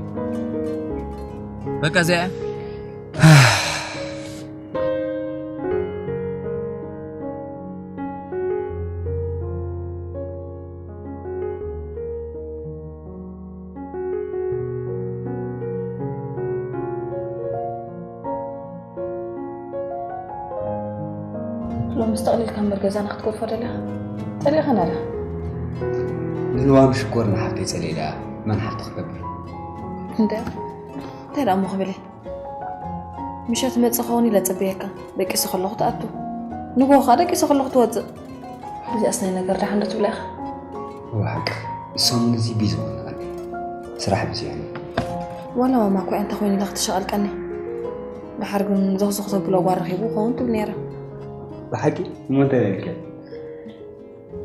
በቃ እዚኣ እያ? ሎምስ ጠቕሊልካ እምበር ገዛና ክትገድፎ ደሊኻ? ጠሊእኻና ዲኻ? ንልዋም ሽኮር ንሓፍተይ ጸሊእለያ መን ሓፍቲ ክገብር? እንደ እንታይ ደኣ እሞ ክብል እየ? ምሸት መጽእ ኸውን ኢለ ጽበየካ። ደቂሰ ከለኹ ትኣቱ። ንግሆ ከኣ ደቂሰ ከለኹ ትወጽእ። እዚኣስ ናይ ነገር ደሓን ዶ ትብላ ኢኻ? እወ ሓቅኺ። ሰሙን እዚ ቢዚ ኾነ ቀኒ። ስራሕ ብዝያኒ። ዋላ ማማ እኮ እያ እንተኾይኑ ኢላ ክትሸቐል ቀኒ። ደሓር ግን ዘኽዘኽ ዘብሎ ጓል ረኺቡ ክኸውን ትብል ነይራ። ብሓቂ? እሞ እንታይ ኢላ ኢልክያ?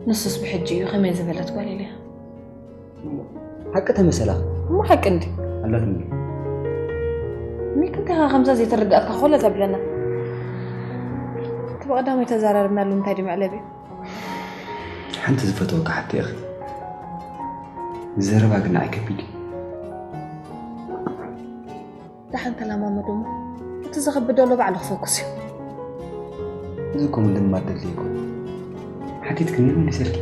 ንሱስ ብሕጂ እዩ ከመይ ዝበለት ጓል ኢልያ። ሓቂ ተመሰላ። እሞ ሓቂ እንዲ። ኣላት እንዲ። ሚክ እንታይ ኢኻ ከምዛ ዘይተረዳእካ ኮለ ተብለና። እቲ ብቐዳማይ ተዘራረብናሉ እንታይ ድዩ መዕለቢ? ሓንቲ ዝፈትወካ ሓፍተይ ኢኺ። ዘረባ ግን ንዓይ ከቢድ እዩ። ደሓን ተለማመዶ እሞ፣ እቲ ዘኽብድ ዘሎ ባዕሉ ክፈኩስ እዩ። እዚ እኮ ምልማድ ደድልዮ እኮ። ሓቲትክኒ መሊሰልኪ።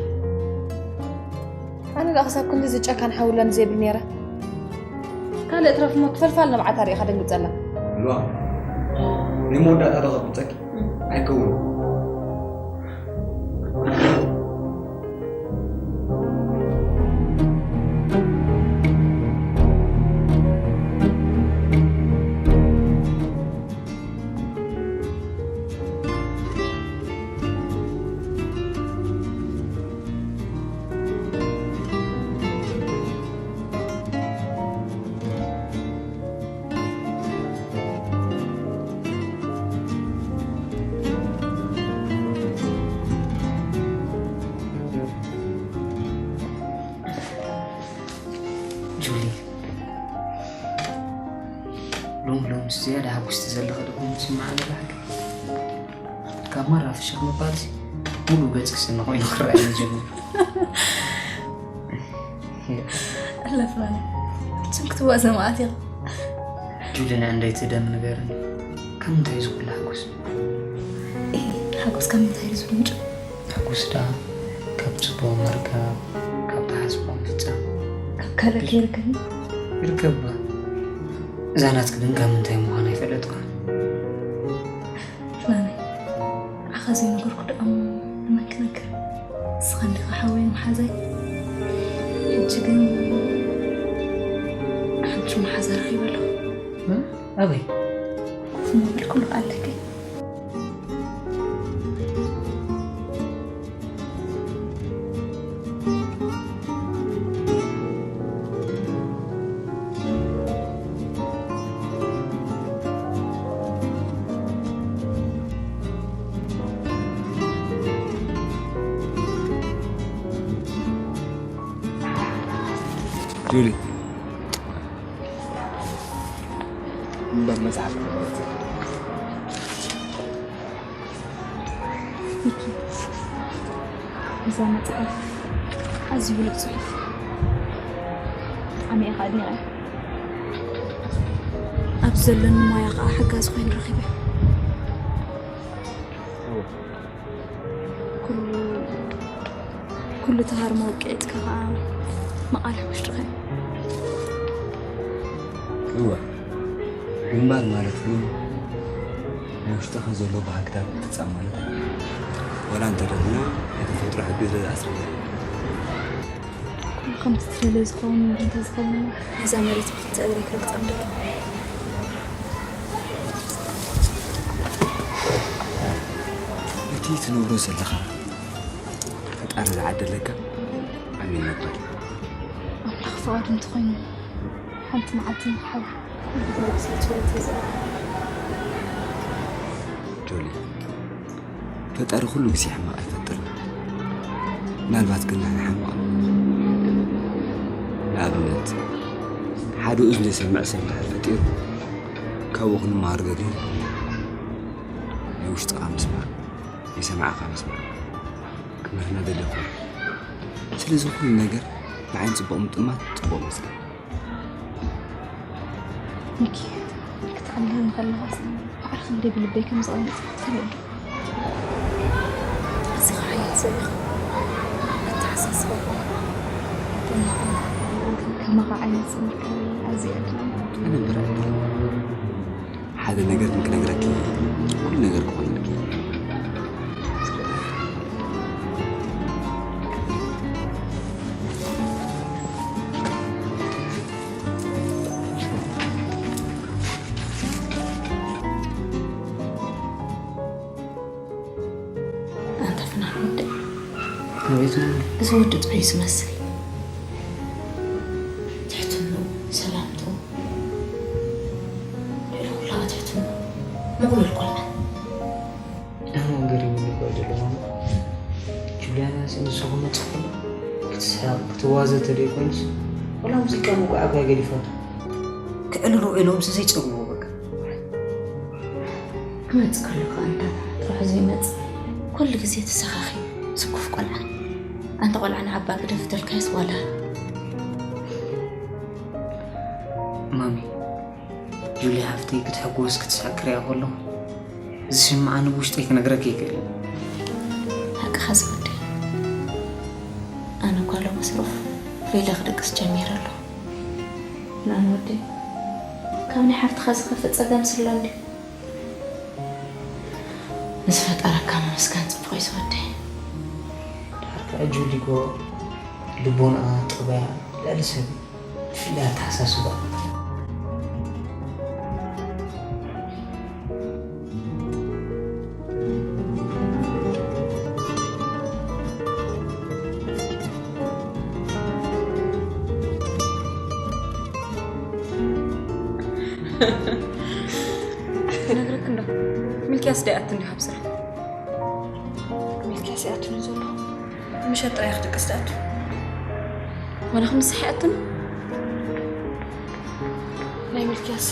ኣነ ደኣ ክሳብ ክንድዚ ጨካን ሓዊ ኣለኒ ዘይብል ነይረ። ካልእ ትረፍ እሞ፣ ትፈልፋል ንብዓታ ርኢኻ ደንግጸላ። ሉዋ፣ ናይ መወዳእታ ዶ ከብጸኪ? ኣይከውንን። ጁሊ፣ ሎሚ ሎሚ ዝያዳ ሓጉስቲ ዘለኺ ዶ ኮይኑ ዝስምዓኒ ብሓቂ? ካብ ማራ ፍሽኽ ምባልሲ፣ ሙሉእ ገጽኪ ስኒ ኮይኑ ክረኣየኒ ጀሚሩ። ኣለፋ፣ ፍጹም ክትዋዘ መዓት ኢኻ። ጁሊ፣ ንእንደይቲ ደም ንገርኒ፣ ካብ ምንታይ እዩ ዝኹሉ ሓጎስ? ኤ፣ ሓጎስ ካብ ምንታይ እዩ ዝምንጩ? ሓጎስ ደኣ ካብ ጽቡቕ ምርካብ፣ ካብ ትሓስቦ ምፍጻም። ካብ ካልእ ከይርከብ? ይርከባ። እዛ ናትኪ ግን ካብ ምንታይ ምዃና ኣይፈለጥኩን። ፍላነይ፣ ንዓኻ ዘይነገርኩ ደኣ እሞ ንመን ክነግር? ንስኻ እንዲኻ ሓወይን መሓዛይ። ሕጂ ግን ሓንቲ መሓዛ ረኺበ ኣለኹ። እ? ኣበይ? እሞ በል ኩሉ ከኣ ኣለኪ። ጁሊ፣ እምበር መጽሓፍ ሚኪ፣ እዛ መጽሓፍ ኣዝዩ ብሉጽ ጽሑፍ፣ ብጣዕሚ እየ ከኣ ኣድኒቐያ። ኣብ ዘለኒ ሞያ ከኣ ሓጋዚ ኮይኑ ረኺበ። ኩሉ፣ ኩሉ ተሃርሞ ውቅዒትካ ከኣ መቓልሕ ውሽጥኻ እዩ። እወ፣ ግንባር ማለት ግን ናይ ውሽጥኻ ዘሎ ባህግታት ምፍጻም ማለት እዩ። ዋላ እንተደለና ናይ ተፈጥሮ ሕጊ ስለ ዝኣስረና እዩ። ኩሉ ከምቲ ትደልዮ ዝኸውን እንተዝኸውን እሞ፣ ነዛ መሬት ብኽልተ እግረይ ክረግጻ ምደለኹ። ትነብሮ ዘለኻ ፈጣሪ ዝዓደለካ ኣሜን ነበር። ኣምላኽ ፍቓዱ እንተኾይኑ ሓንቲ መዓልቲ ንኽሓብር ጆሊ፣ ፈጣሪ ኩሉ ግዜ ሕማቕ ኣይፈጥርን። ምናልባት ግን ንሕና ሕማቕ ንኣብነት ሓደ እዝኑ ዘይሰምዕ ሰብ እንድሕር ፈጢሩ ካብኡ ክንመሃር ገድሊ ናይ ውሽጥኻ ምስማዕ የሰምዓኻ ምስማዕ ክምህርና ደልኹ። ስለዚ ኩሉ ነገር ብዓይኒ ጽቡቕ ምጥማት ጽቡቕ መስገን። ሚኪ፣ ክትሓልኒ ከለኻስ ባዕልኻ ክንደይ ብልበይ ከም ዝቐንጽ ትፈልጥ ዶ? ኣዚኻ ሓያል ሰብ ኢኻ። ኣተሓሳስባኻ ከማኻ ዓይነት ሰብ ምርካበይ ኣዝየ ዕድለኛ። ኣነ እምበር ሓደ ነገር ክነግረኪ፣ ኩሉ ነገር ክኾነልኪ። ኣንታ ፍናን ወደይ፣ ኣቤት ማሚ። እዚ ወዲ ጥዑይ ዝመስል ትሕትንኡ፣ ሰላምትኡ፣ ልዕሊ ኩሉ ከዓ ትሕትንኡ ምቕሉል ቆልዓ። ኣነ እውን ገሪሙኒ እኮ ዘሎ ማማ። ጁልያናስ ንሱ ክመጽእ ከሎ ክትስሕቕ ክትዋዘ ተደይ ኮይኑስ፣ ወላ ሙዚቃ ምውቃዕ እኳ ገዲፋቶ። ክዕልሉ ኢሎምስ ዘይጸግብዎ በቃ። ክመጽእ ከሎ ከዓ እንታ ጥራሕ ዘይመጽእ፣ ኩሉ ግዜ ተሰኻኺ ስኩፍ ቆልዓ። ኣንታ ቆልዓ ንዓባ ግደፍ ተልካይስ ዋላ ማሚ፣ ጁሊ ሓፍተይ ክትሕጎስ ክትስሕቅ ክሪኣ ከለኹ ዝስምዓኒ ብውሽጠይ ክነግረኪ ኣይክእልን። ሓቅኻ ዝወደይ፣ ኣነ እኳ ሎሚ ስሩፍ ሌላ ክድቅስ ጀሚረ ኣለኹ። ናን ወደይ፣ ካብ ናይ ሓፍትኻ ዝኸፍእ ጸገም ስሎ እንድዩ። ንዝፈጠረካ ምምስጋን ጽቡቕ እዩ ዝወደይ። ድሓር ከዓ ጁሊ እኮ ልቦናኣ፣ ጠባያ ልዕሊ ሰብ እዩ። ብፍላይ ኣተሓሳስባ። ክነግረክ እንዶ ሚልክያስ ዶ ይኣቱ እንዲሁ ኣብ ስራሕ? ሚልክያስ ይኣቱ ዘሎ። ምሸት ጥራይ ክድቅስ ዝኣቱ። ዋላ ክምሳሕ ይኣቱን? ናይ ሚልክያስ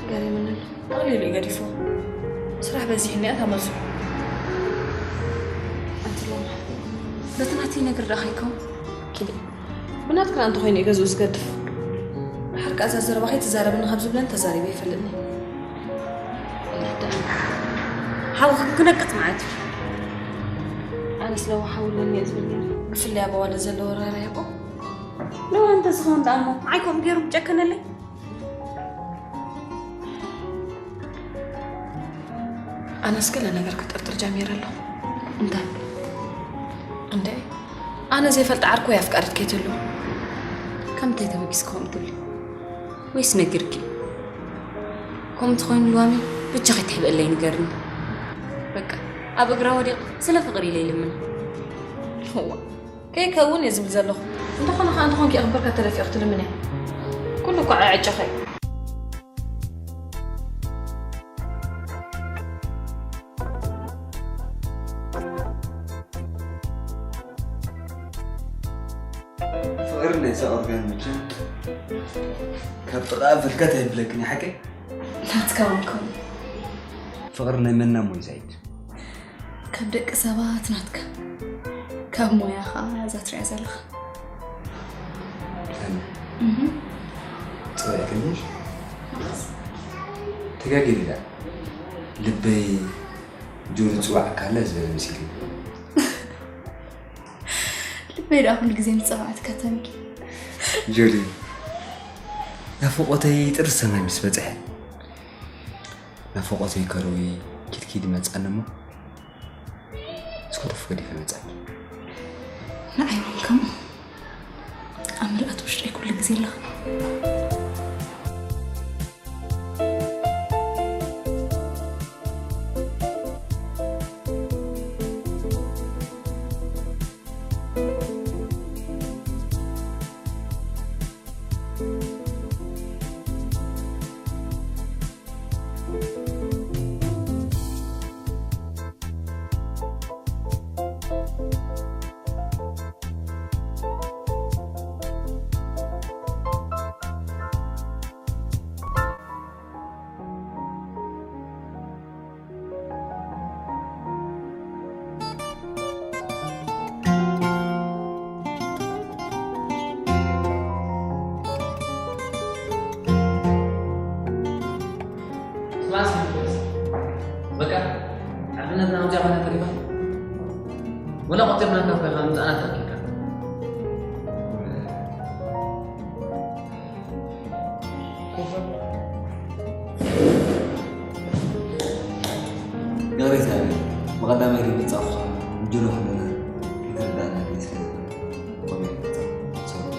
ገሪምኒ ኣሎ። ጠቕሊሉ እዩ ገዲፉ። ስራሕ በዚሕኒ እያ ታመልሱ። ኣንቲ ሎማ በቲ ናተይ ነገር ደኣ ከይከውን ኪዲ። ብናትክና እንተኾይኑ እዩ ገዝኡ ዝገድፍ። ድሓር ከኣ እዛ ዘረባ ከይትዛረብኒ ካብ ዝብለን ተዛሪበ ይፈልጥኒ። ሓውኺ ክነቅጽ ማለት እዩ። ኣነስ ለዋ ሓው ኣለኒ እየ ዝብል ነይረ። ብፍላይ ኣባዋለ ዘለዎ ራህራሄ እኮ ለዋ እንተዝኸውን ደኣ እሞ ንዓይ ከምኡ ገይሩ ምጨከነለይ። ኣነስ ገለ ነገር ክጥርጥር ጀሚረ ኣለኹ። እንታይ? እንደ ኣነ ዘይፈልጥ ዓርኮ ወይ ኣፍቃሪት ከይትህሉ። ከምንታይ ተበጊስ ክኸውን ትብሊ? ወይስ ነጊርኪ? ከምኡ እንተኾይኑ ልዋሚ ብቻ ከይትሕብእለይ ንገርኒ። በቃ ኣብ እግራ ወዲቕ ስለ ፍቕሪ ኢለ ይልምን። እዋ ከይከውን እየ ዝብል ዘለኹ። እንተኾነ ከዓ እንተኾንኪ ኣኽብርካ ተደፊኦ ክትልምን እያ። ኩሉ እኮ ዕጨኸ እዩ። ፍቕሪ ናይ ሰ ኦርጋን መቸም ካብ ጥቓ ፈልከት ኣይብለክን እዩ ሓቀይ። ናትካ እውን ከምኡ። ፍቕሪ ናይ መና ሞይ ዛይድ። ካብ ደቂ ሰባት ናትካ፣ ካብ ሞያ ኸዓ እዛ ትሪኣ ዘለኻ። ኣነ ጽባይ ክንሽ ተጋጊሪ ዳ ልበይ ጆሪ ጽዋዕ ካለ ዝበለ መሲሉ። ልበይ ደኣ ኩሉ ግዜ ንጸዋዕትካ ተምኪ። ጆሪ ናፍቆተይ ጥር ሰማይ ምስ በጽሐ ናፍቆተይ ከርዊ ኪድኪድ መጻኒ እሞ እስኮ ተፍ ገዲፈ መጻኒ። ንዓይ እውን ከምኡ ኣብ ምልኣት ውሽጠይ ኩሉ ግዜ ኣለኻ። በቃ፣ ሓድነትና ኣብዚኣ ኮይና ተሪፋ። ወላ ቆጺርና ካብ ከይኻ ምጻና ተኣኪካ። ይቕሬታ፣ ብቐዳማይ ግን ምጻእኩኻ ምጅሎ ክብለና ከይተረዳእና ገለ ስለ ዝኾነ። ቆሜ፣ ሶሪ።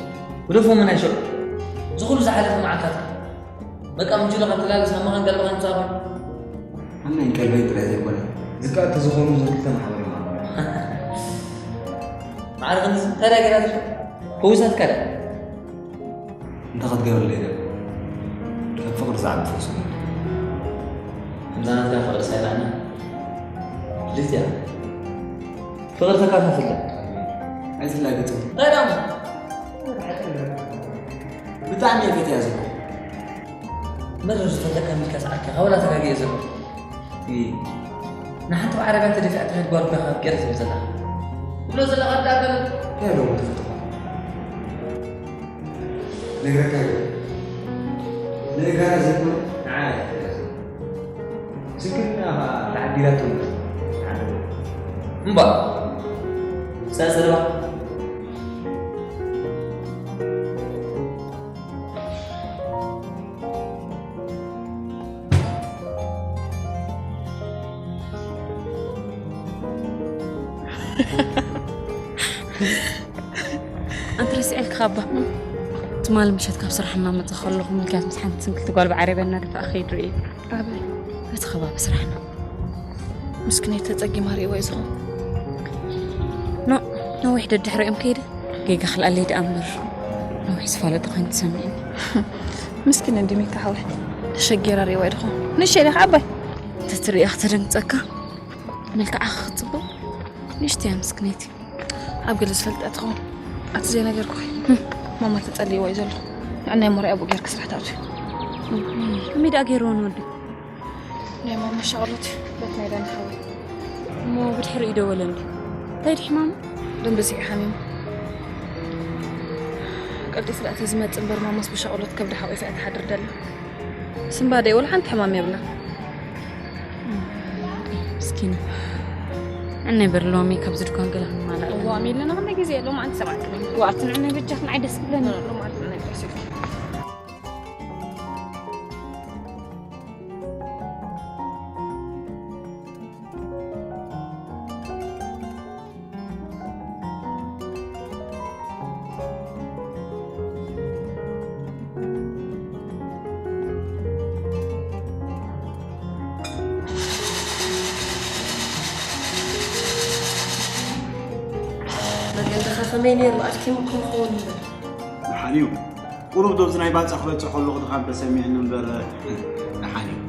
ግደፎ፣ መን ኣይሸዑ። እዚ ኩሉ ዝሓለፈ መዓልታት በቃ ምጅሎ ካብ ትላልስ ኣብ መኻን ጋልባኻን ምጻእኹ። ኣነን ቀልበይ ጥራይ ዘይኮነ፣ ዝቃ ተዝኾኑ እዞም ክልተ ማሕበር እዮም ኣማራጺ። ማዕረ ክንድዚ እንታይ ደኣ ጌራ ትሸ-? ፈዊሳትካ ደኣ? እንታይ ክትገብርለይ ደኣ? ከም ፍቕሪ ዝዓቢ ፈውሲ እዩ። ከምዛ ናትካ ፍቕሪ ሳይላና ልጅ እያ። ፍቕሪ ተካፋፍለ። ኣይትላገጽ። እንታይ ደኣ? ብጣዕሚ እየ ፈትያ ዘለኹ። መረር ዝፈለካ ሚልካ ሰዓካ ካብላ ተጋጊየ ዘለኹ። እይ። ንሓንቲ ብዓረጋ ተደፊኣ ትኸድ ጓል እኳ ካብ ገለ ትብል ዘላ። ትብሎ ዘለኻ ዳገለ። እንታይ ኣለዎ ተፈጥሮ? ነግረካ እዩ። ንእጋራ ዘይኮነ ንዓና እያ ትእዛዝ። ስንክልና ኸኣ ተዓዲላቶ እምበር። እምባ። ጸጸርባ። ኣንተ ረሲዐልካ ኣባ። ትማሊ ምሸት ካብ ስራሕ እናመጸ ከለኹ ምልክያት ምስ ሓንቲ ስንክልቲ ጓል ብዓረብያ እናደፋኣ ኸይድ ርእየ። ኣበይ? በቲ ከባቢ ስራሕና። ምስኪነይ ተጸጊማ ርእይዋ እዩ ዝኸውን። ኖ፣ ነዊሕ ደድሕሪኦም ከይደ። ጌጋ ክልኣለይ ደኣ እምበር ነዊሕ ዝፋለጡ ኮይኑ ተሰሚዕኒ። ምስኪን እንዲሚካ ሓወይ። ተሸጊራ ርእይዋ እዩ ዝኸውን። ንእሽተይ ኢኻ ዓባይ። እንተትርእያ ክተደንግጸካ። መልክዓ ክትጽብቕ። ንእሽተይ እያ ምስኪነይቲ። ኣብ ገለ ዝፈልጣ ትኸውን። ኣቲ ዘይነገርኩኺ። ማማ ተጸልይዋ እዩ ዘሎ። ንዕናይ ሞራይ ኣብኡ ጌርኪ ስራሕ ትኣትዊ። ከመይ ደኣ ገይርዎ ንወዲ? ናይ ማማ ሻቕሎት እዩ። በት ናይ ዳኒ ሓወይ። እሞ ብድሕሪኡ ይደወለ እንዲ? እንታይ ድዩ ሕማሙ? ደም በዚሑ ሓሚሙ። ቀልጢፉ ደኣ ተዝመጽእ እምበር ማማስ ብሻቕሎት ከብዳ ሓቒፋ እያ ትሓድር ደላ። ስንባደ ወላ ሓንቲ ሕማም የብላን። ምስኪና። ዕናይ በር ሎሚ ካብዚ ድኳን ገለ ክንማላእ ኣለና። እዋ፣ ኣሜለና ክንደይ ግዜ ሎማዓንቲ ሰባት ክብል። እዋ፣ ኣቲ ንዕናይ በጃኽን፣ ንዓይ ደስ ክብለኒ። ሎማዓንቲ ንዕናይ ደስ ይብለኒ። መገድኻ ከመይ ነይሩ? ኣድኪሙኩም ክኸውን እምበር። ደሓን እዩ። ቁሩብ ዶብዚ ናይ ባጻ ክበጽሕ ከለኹ ድኻም ተሰሚዕኒ እምበር፣ ደሓን እዩ።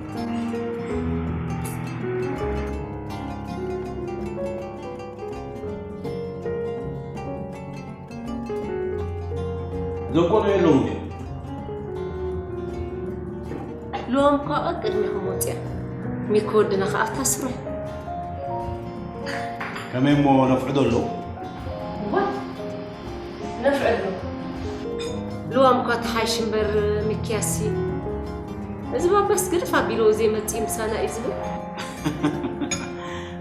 እዞም ቆልዑ የለውን ድዮም? ልዋም እኳ ቅድሚኹም ወፂኣ። ሚኪ ወድና ኸዓ ኣብታ ስሩዕ። ከመይ እሞ ነፍዑ ዶ ኣለዉ? እዋ፣ ነፍዑ ኣሎ። ልዋም እኳ ተሓይሽ እምበር ሚኪያሲ። እዚ ባባስ ግድፍ ኣቢልዎ ዘይመፅእ ምሳና እዩ ዝብል።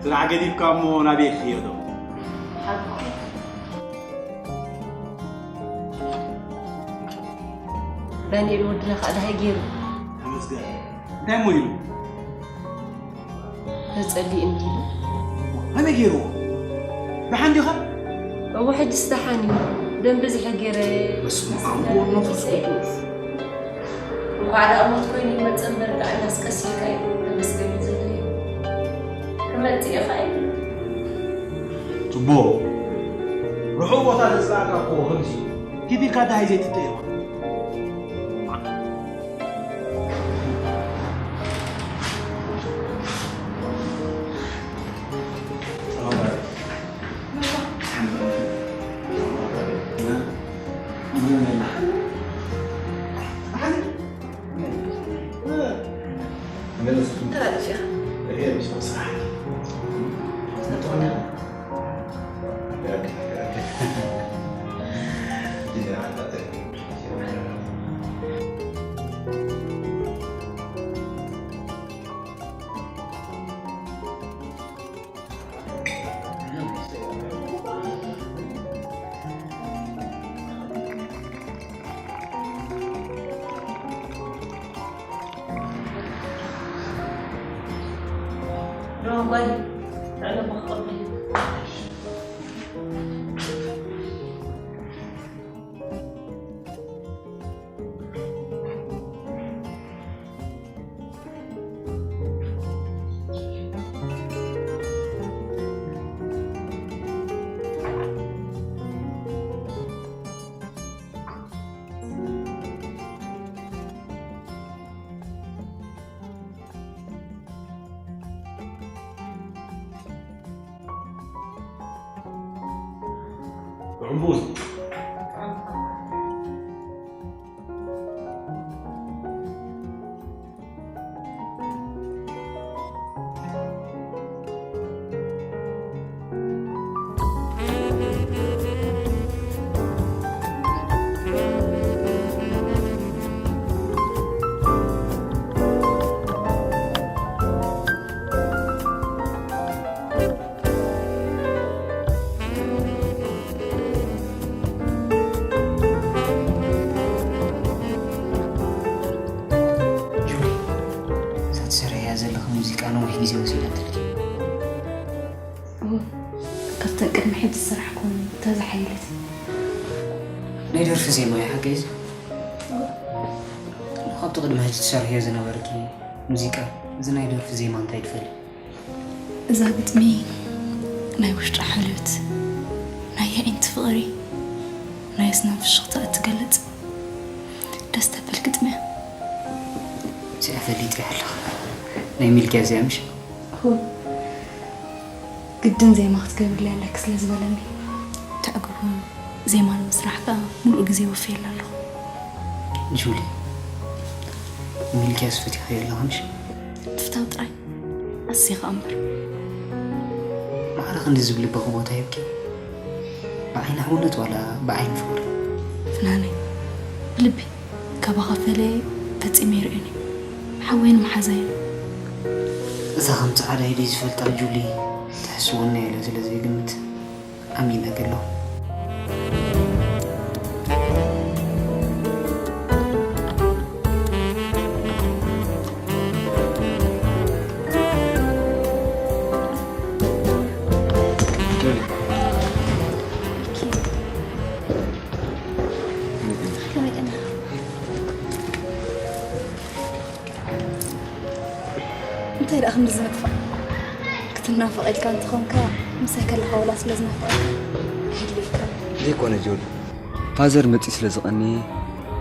ስራሕ ገዲፍካ እሞ ናበይ ክኸዶ? ሓቁ። ዳንኤል ወድና ኸዓ ደሃይ ገይሩ። ተመስገን። እንታይ እሞ ኢሉ? ተጸሊእኒ ኢሉ። ከመይ ገይርዎ? ደሓን ዲኻ? እወ፣ ሕጅስ ደሓን እዩ። ደም ብዝሒ ገይረ በስመ ኣብ ወወልድ ወመንፈስ ቅዱስ። እንኳዕ ደኣ ሞት ኮይኑ ይመጽእ እምበር፣ ደኣ እናስቀሲልካ እዩ ተመስገን እዩ ዘድልዮ። ክመጽእ እዩ ኸኣ ይብል። ጽቡቕ። ርሑቕ ቦታ ዘጽላእካ እኮ ከምዚ ኪድ ኢልካ ደሃይ ዘይትጥእ ኢኻ። ጓል፣ ጥዕና ብኽቕብል። ጥዑም ቡን። ጁሊ፣ እዛ ትሰርሕያ ዘለኺ ሙዚቃ ነዊሕ ግዜ ወሲዳትልኪ። እወ፣ ካብተን ቅድሚ ሕጂ ዝሰራሕኩወን እታ ዝሓየለት። ናይ ደርፊ ዜማ እያ ሓቀይ እዚ? እወ። ካብቲ ቅድሚ ሕጂ ትሰርሕዮ ዝነበርኪ ሙዚቃ፣ እዚ ናይ ደርፊ ዜማ እንታይ ትፈልይ? እዛ ግጥሚ ናይ ውሽጢ ሓልዮት፣ ናይ የዒንቲ ፍቕሪ፣ ናይ ኣስናን ፍሽኽታ እትገልጽ ደስ ተብል ግጥሚ እያ። እዚኣ ፈሊጠያ ኣለኹ። ናይ ሚልክያስ እያ ምሽ? እኹ፣ ግድን ዜማ ክትገብርለይ ኣለኪ ስለ ዝበለኒ። ትዕግቡ፣ ዜማ ንምስራሕ ከኣ ምሉእ ግዜ ወፍየላ ኣለኹ። ጁሊ፣ ሚልክያስ ፈቲኽዮ ኣለኻ ምሽ? ምፍታው ጥራይ ኣሲኻ እምበር። ማዕረ ክንዲ ዝብል ልበኺ ቦታ ሂብኪ? ብዓይኒ ሕውነት ዋላ ብዓይኒ ፍቕሪ? ፍናነይ፣ ብልቢ ካባኻ ፈለየ ፈጺመ ኣይርእዮን እየ። ሓወይን መሓዛይን። እዛ ከም ጻዕዳ ኢደይ ዝፈልጣ ጁሊ ትሕስወኒ እያ ኢለ ስለ ዘይግምት። ኣሚነኪ ኣለኹ። እንታይ ደኣ ክንዲ ዝመጥፋእ? ክትናፈቕ ኢልካ እንተኾንካ፣ ምሳይ ከለኻ ዋላ ስለ ዝናፈቐካ ኣይህልየካን። ዘይኮነ ጆሊ፣ ፋዘር መጺኡ ስለ ዝቐነየ፣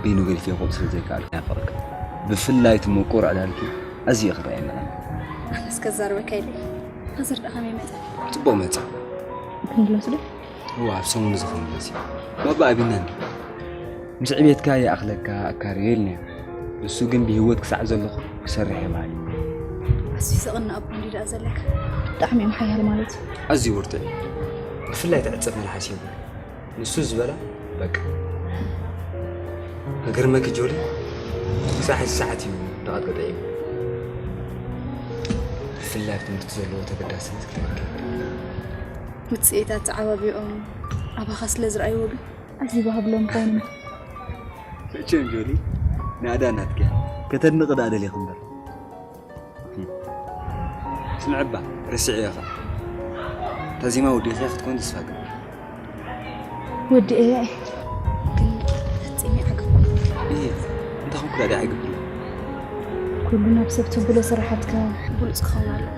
በይኑ ገዲፈ ክወጽእ ስለ ዘይከኣልኩ ናፈቐካ። ብፍላይ እቲ ምቁር ዕላልኪ ኣዝዩ ክረኣየኒ ቀንየ። ኣነስ ከዛርበካ ኢለ። ፋዘር ደኣ ከመይ መጸ? ጽቡቕ መጸ። ክንብሎስ ዶ? እዋ፣ ኣብ ሰሙን እዚ ክምለስ እዩ። ባባ ኣቢና እንዲ። ምስ ዕቤትካ ይኣኽለካ ኣካርዮ ኢልናዮ። ንሱ ግን ብህይወት ክሳዕ ዘለኹ ክሰርሕ እየ በሃሊ። ኣዝዩ ዘቕንእ ኣቦ እንዲ ደኣ ዘለካ። ብጣዕሚ እዮም ሓያል ማለት እዩ። ኣዝዩ ብርቱዕ እዩ። ብፍላይ እቲ ዕጸፍ መልሓስ ይብሉ። ንሱ ዝበላ በቃ። ክገርመኪ ጆሊ፣ ክሳዕ ሕጂ ሰዓት እዩ እንዳቐጥቀጠ እዩ። ብፍላይ ኣብ ትምህርቲ ዘለዎ ተገዳስነት ክትረክብ። ውጽኢታት ተዓባቢኦም ኣባኻ ስለ ዝረኣይዎ ግን ኣዝዩ ባህብሎም ክኾኑ። መቸም ጆሊ፣ ናእዳ ናትኪ እያ። ከተድንቒ ደኣ ደሊኺ እምበር። ስምዕባ፣ ረሲዐ ኢኻ። እታ ዜማ ወዲእኻ ክትኮን ተስፋ እገብር። ወዲኤ እየ። ግን ፈጺመ ኣይዓገብኩን። እየ፣ እንታይ ኮንኩ ደኣ ደኣ ኣይገብርን? ኩሉ ናብ ሰብ ተብሎ ስራሓትካ ብሉጽ ክኸውን ኣለዎ።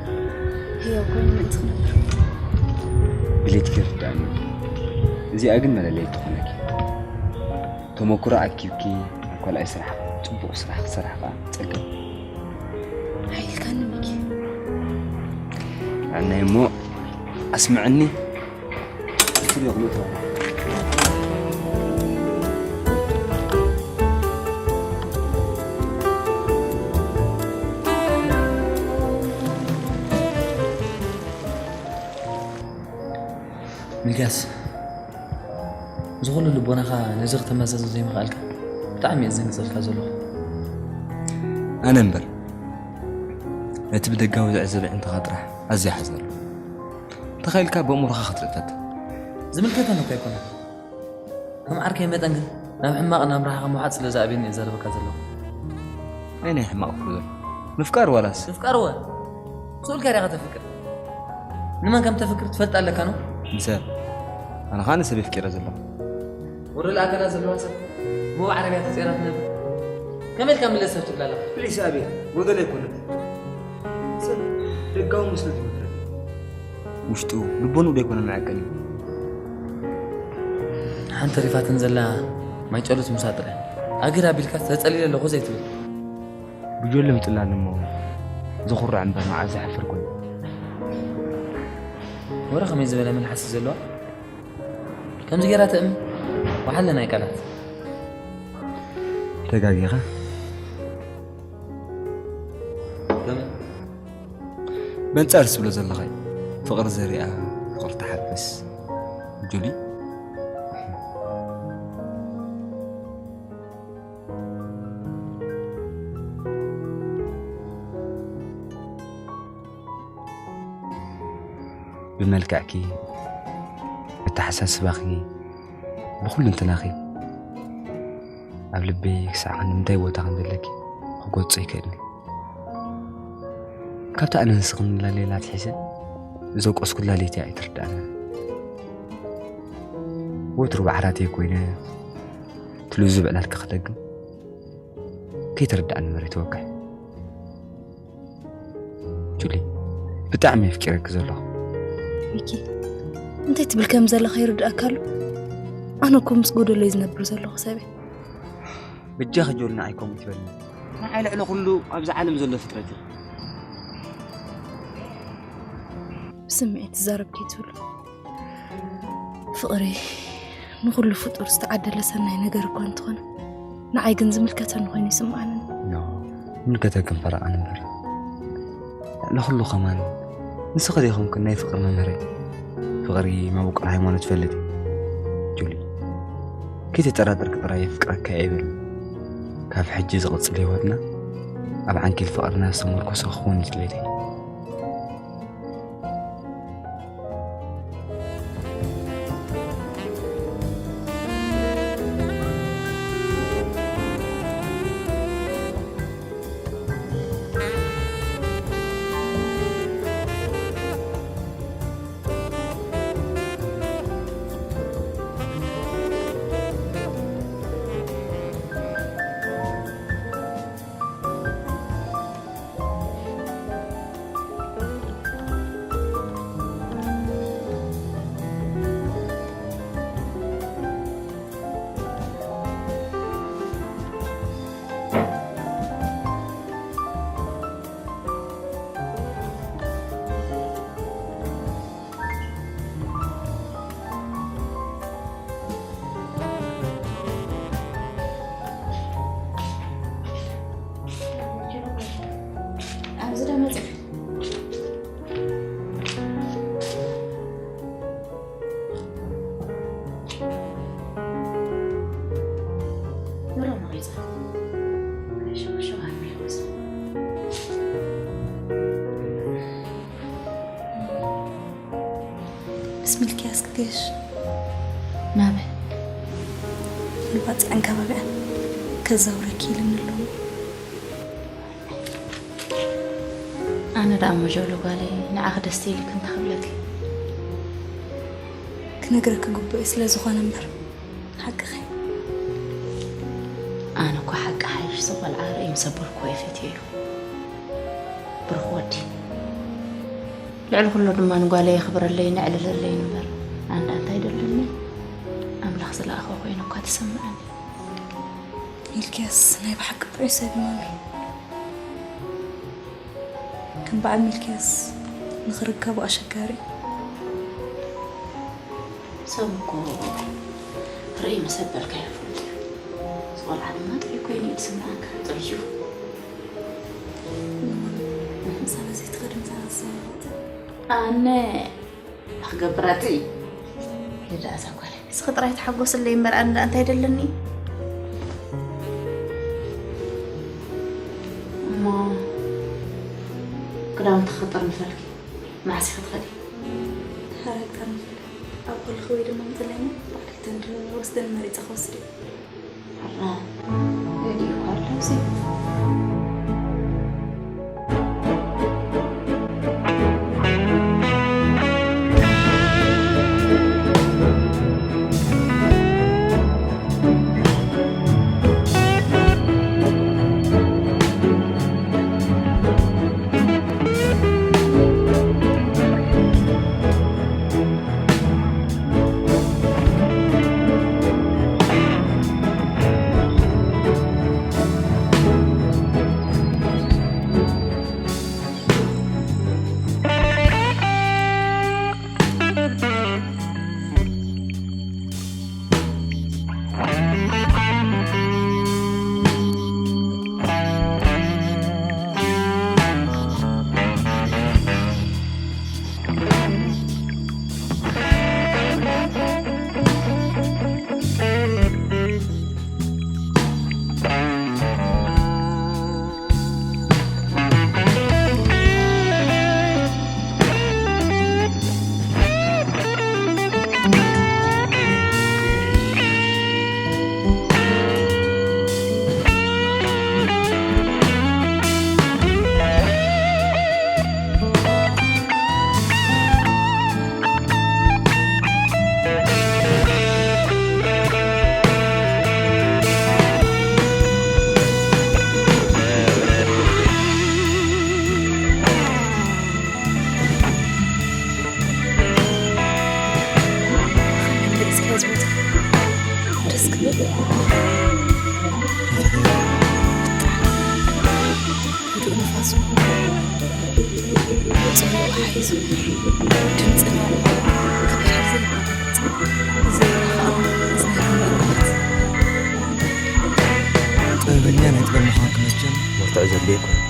ህያው ኮይኑ ምእንቲ ክነብር። ድሌትኪ ይርድኣኒ። እዚኣ ግን መለለዪት ትኾነኪ። ተመኩሮ ኣኪብኪ፣ ኣብ ካልኣይ ስራሕ ጽቡቕ ስራሕ ክትሰርሒ ከኣ ጸገም። ሓይልካኒ ሚኪ። ኣናይ እሞ ኣስምዐኒ። ሚልክያስ፣ እዚ ኩሉ ልቦናኻ ነዚ ክተመዛዝን ዘይምኽኣልካ ብጣዕሚ እየ ዝድንግጸልካ ዘለኹ። ኣነ እምበር፣ ነቲ ብደጋዊ ዝዕዘብ ኣዒንትኻ ጥራሕ ኣዝየ እሓዝነሉ። እንተኻኢልካ ብእምሮኻ ክትርኢ ፈትን። ዝምልከተኒ እኮ ኣይኮነን። ከም ዓርከይ መጠን ግን ናብ ሕማቕ ናብራኻ ምውሓጥ ስለ ዝኣብየኒ እየ ዘረበካ ዘለኹ። ናይ ናይ ሕማቕ ፍቕሪ ዘሎ ምፍቃር ዋላስ? ምፍቃር እወ። ስኡልካ ዲኻ ተፍቅር? ንመን ከም ተፍቅር ትፈልጥ ኣለካ ነው? ንሰብ። ኣነ ኸኣ ንሰብ የፍቂረ ዘለኹ። ወረ ለኣከላ ዘለዋ ሰብ ሞብ ዓረብያ ተጸራ ትነብር። ከመይ ኢልካ ምለስ ሰብ ትብላ ኣለኻ? ፕሊስ ኣቤል፣ ጎደሎ ኣይኮነን። ሰብ ደጋዊ መስሎ ዝመክረኒ። ውሽጡ ልቦንኡ ዶ ኣይኮነን መዐቀኒ? ሓንቲ ሪፋትን ዘላ ማይ ጨሉት ምሳ ጥራይ። ኣግር ኣቢልካ ተጸሊለ ኣለኹ ዘይትብል። ብጆሎ ምጽላል እሞ ዘኹርዕ እምበር መዓዝ ዘሕፍር ኮይኑ። ወረ ከመይ ዝበለ መልሓስ እዩ ዘለዋ? ከምዚ ገይራ ትእምን? ወሓለ ናይ ቃላት። ተጋጊኻ። ከመይ? በንጻር ትብሎ ዘለኻ እዩ። ፍቕሪ ዘሪኣ ፍቕሪ ትሓፍስ። ጁሊ። ብመልክዕኪ፣ ብተሓሳስባኺ፣ ብኹሉ እንትናኺ ኣብ ልበይ ክሳዕ ክንዲ ምንታይ ቦታ ከም ዘለኪ ክገልጾ ኣይክእልን። ካብታ ኣነ ንስኽን ንላለየላ ኣትሒዘ ዘውቀስኩላ ለይቲ እያ ኣይትርድኣና። ወትሩ ብዓራተይ ኮይነ ትልዙ ብዕላልካ ክደግም ከይተረድኣኒ መሬት ወግሕ። ጁሊ፣ ብጣዕሚ የፍቂረኪ ዘለኹ። ሚኪ፣ እንታይ ትብል ከም ዘለኻ ይርድኣካ ኣሎ? ኣነ እኮ ምስ ጎደሎይ ዝነብር ዘለኹ ሰብ እየ። በጃኺ ጆል ንዓይ ከምኡ ትበልኒ። ንዓይ ልዕሊ ኩሉ ኣብዚ ዓለም ዘሎ ፍጥረት እዩ። ብስምዒት ትዛረብ ከይትህሉ። ፍቕሪ ንኹሉ ፍጡር ዝተዓደለ ሰናይ ነገር እኳ እንተኾነ፣ ንዓይ ግን ዝምልከተኒ ኮይኑ ይስምዓኒ። ኖ፣ ዝምልከተክን ፈረቓን እምበር። ልዕሊ ኩሉ ከማን ንስኺ ዲኹምክን ናይ ፍቕሪ መምህረይ? ፍቕሪ መበቆል ሃይማኖት ይፈልጥ እዩ። ጁሊ፣ ከይተጠራጠርኪ ጥራይ የፍቅረካ እየ ይብል። ካብ ሕጂ ዝቕጽል ህይወትና ኣብ ዓንኬል ፍቕርና ዝተመርኮሰ ክኸውን እዩ ድሌተይ። ኣብዚ ዶ መጽእ? ምሮ መቒጻ። ሽው ሽው ኣቢሉ። ምስ ሚልክያስ ክገሽ። ናበይ? ንባጽዕን ከባቢኣን ከዛውረኪ ኢልኒ ኣለዎ። ኣነ ደኣ እሞ ጆሎ ጓለይ፣ ንዓኺ ደስ ኢልክ እንተ ክብለኪ። ክነግረኪ ግቡእ ስለ ዝኾነ እምበር፣ ሓቅኺ። ኣነ እኮ ሓቂ ሓይሽ፣ እዚ ቆልዓ ርእዩ ምሰበርክዎ ይፈትዮ እዩ። ብሩኽ ወዲ። ልዕሊ ኩሉ ድማ ንጓለይ የኽብረለይን የዕልለለይን እምበር፣ ኣነ እንታይ ደለኒ? ኣምላኽ ዝለኣኾ ኮይኑ እኳ ተሰምዐኒ። ሚልክያስ ናይ ብሓቂ ጥዑይ ሰብ እዩ ማሚ። ከም በዓል ሚልክያስ ንኽርከቡ ኣሸጋሪ። ሰብ እኮ ርእዩ ምስ ኣበልካ ይፈልጥ እዩ። እዚ ቆልዓ ድማ ጥዑይ ኮይኑ እዩ ዝስምዓካ። ጥዑይ እዩ። ምሳና ዘይትኸዲ ምሳና ዝሰማማዕቲ። ኣነ ክገብራትይ። ልዳ እዛ ጓል። እስኺ ጥራይ ተሓጎስለይ እምበር ኣነ ደኣ እንታይ ደለኒ? እሞ ክዳውንቲ ክጥርንፈልኪ። መዓስ ኢኺ ትኸዲ? ሓራይ ክጠርንፈልኪ። ኣብ ኮለኺ ወይ ድማ ምፅለኒ ባዕለይ ተንድ ወስደን መሪፀ ክወስድ እዩ። ሕራ፣ ረድኡ እኮ ኣሎ እዚ። ህዱእ ንፋሱ፣ ጽቡቕ ሓይሱ፣ ድምጺ ናብኡ ክበሃል ዘይብሉ ድምጺ፣ እዚ ኸኣ መዝናኛ መእንግዶት። ጥበበኛ ናይ ጥበብ ምዃንኪ መቸም መርትዖ ዘድልዮ ኣይኮነን።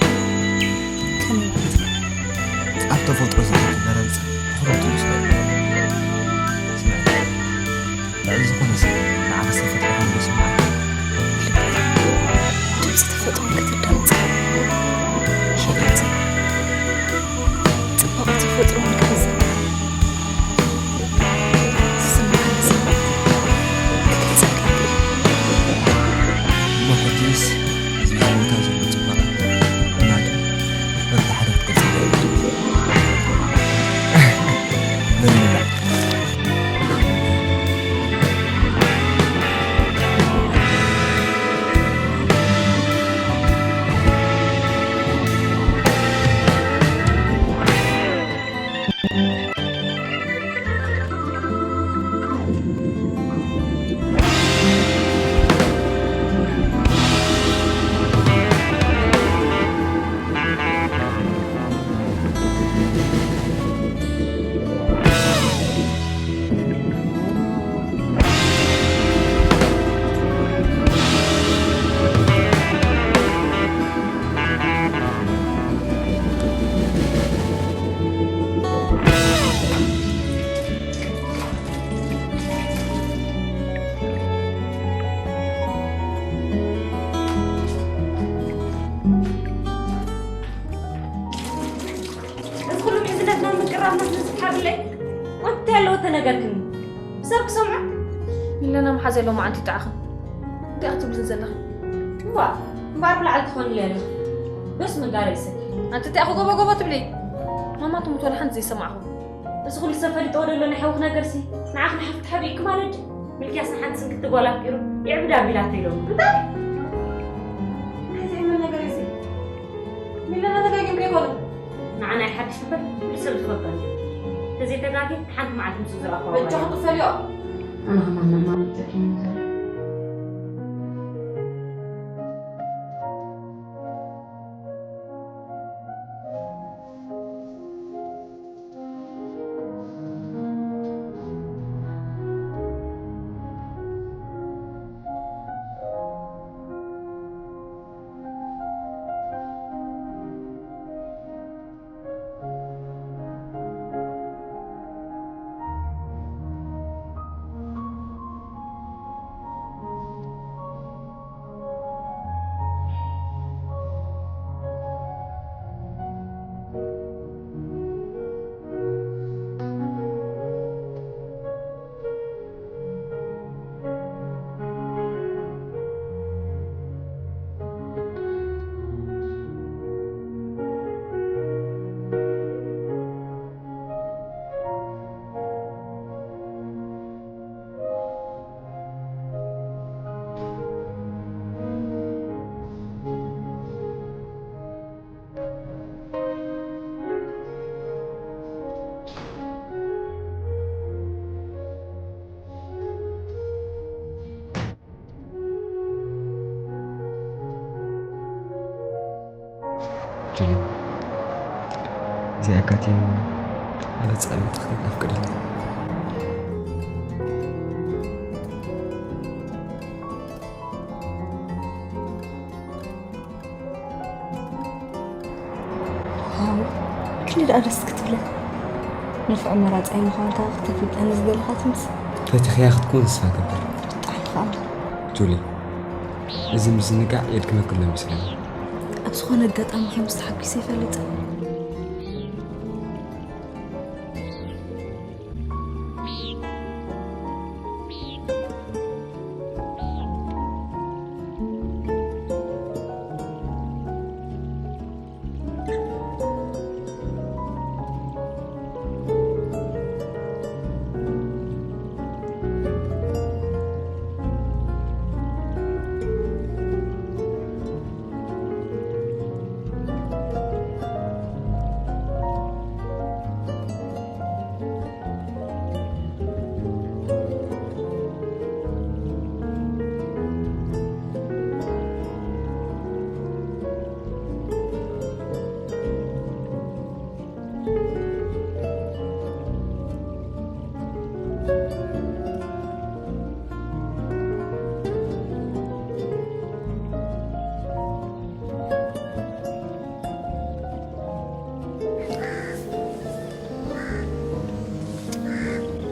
ከመይ ማለት? ኣብ ተፈጥሮ ዘለኪ በረልጻ ብኹሉ ትመስሎ። ስምዒ። ልዕሊ ዝኾነ ሰብ ንዓኺ ዝተፈጥረ ከም ዝስምዓካ። ልበይ ድምፂ ተፈጥሮ ክትዳምፅ፣ ሸለልቲ ጽባቐ ተፈጥሮ ንክዕዘብ፣ ዝስምዓኒ ስምዒት ክገልፅ ይገብር። እሞ ሕጂስ እዚ ቦታ ዘሎ ጽባቐ እናቱ በብሓደ ክትገልጽ ትኽእል ኢኻ። በሉ ንብላዕ። እዚ ኩሉ ምሕዝነትና ምቅራብና ስለ ዝሓብለይ፣ እንታይ ኣለዎ ተነገርክኒ? ሰብ ክሰምዖ? ሚለና መሓዘ ሎማዓንቲ ይጠዓኽን። እንታይ ክትብሊ ዘለኺ? እዋ፣ እምበኣር ብላዕሊ ትኾኒ ኣለኺ። በስ ምንጋር ይሰኪ። ኣንቲ እንታይ ኣኹ ጎቦ ጎቦ ትብሊ? ማማ ትሙት ወላ ሓንቲ ዘይሰማዕኹ። እዚ ኩሉ ሰብ ፈሊጥዎ ደሎ ናይ ሓውኺ ነገርሲ፣ ንዓኺ ንሓፍቲ ሓቢእኪ ማለት ድዩ? ሚልክያስ ንሓንቲ ስንክቲ ጓል ኣፍቂሩ የዕብዳ ኣቢላቶ ኢሎም። እንታይ? እንታይ ዘይምን ነገር እዩ እዚ? ሚለና ተጋጊም ከይኮነ። ንዓና ይሓድሽ እምበር፣ ኩሉ ሰብ ዝፈልጦ እዩ። እንተዘይተጋግየ፣ ሓንቲ መዓልቲ ምስኡ ዝረኣኽዋ በጃኹም ጓል እያ። ክፈልዮ። ኣነ ኸማን ማማ ይጠቅም። ጁሊ፣ እዚኣ ኣጋጢሙ ኣበ ጻዕብቲ ክትብል ኣፍቅደኒ። ዋው፣ ክንዲ ደኣ ደስ ክትብለካ። ንፉዕ መራጻይ ምዃንካ ክተፍልጠኒ ዝደለኻ ትመስል። ፈቲኽያ ክትከውን ተስፋ እገብር። ብጣዕሚ ከኣ። ጁሊ፣ እዚ ምዝንጋዕ የድክመኪ ኣሎ ይመስለኒ። ኣብ ዝኾነ ኣጋጣሚ ከምዚ ተሓጒሰ ኣይፈልጥን።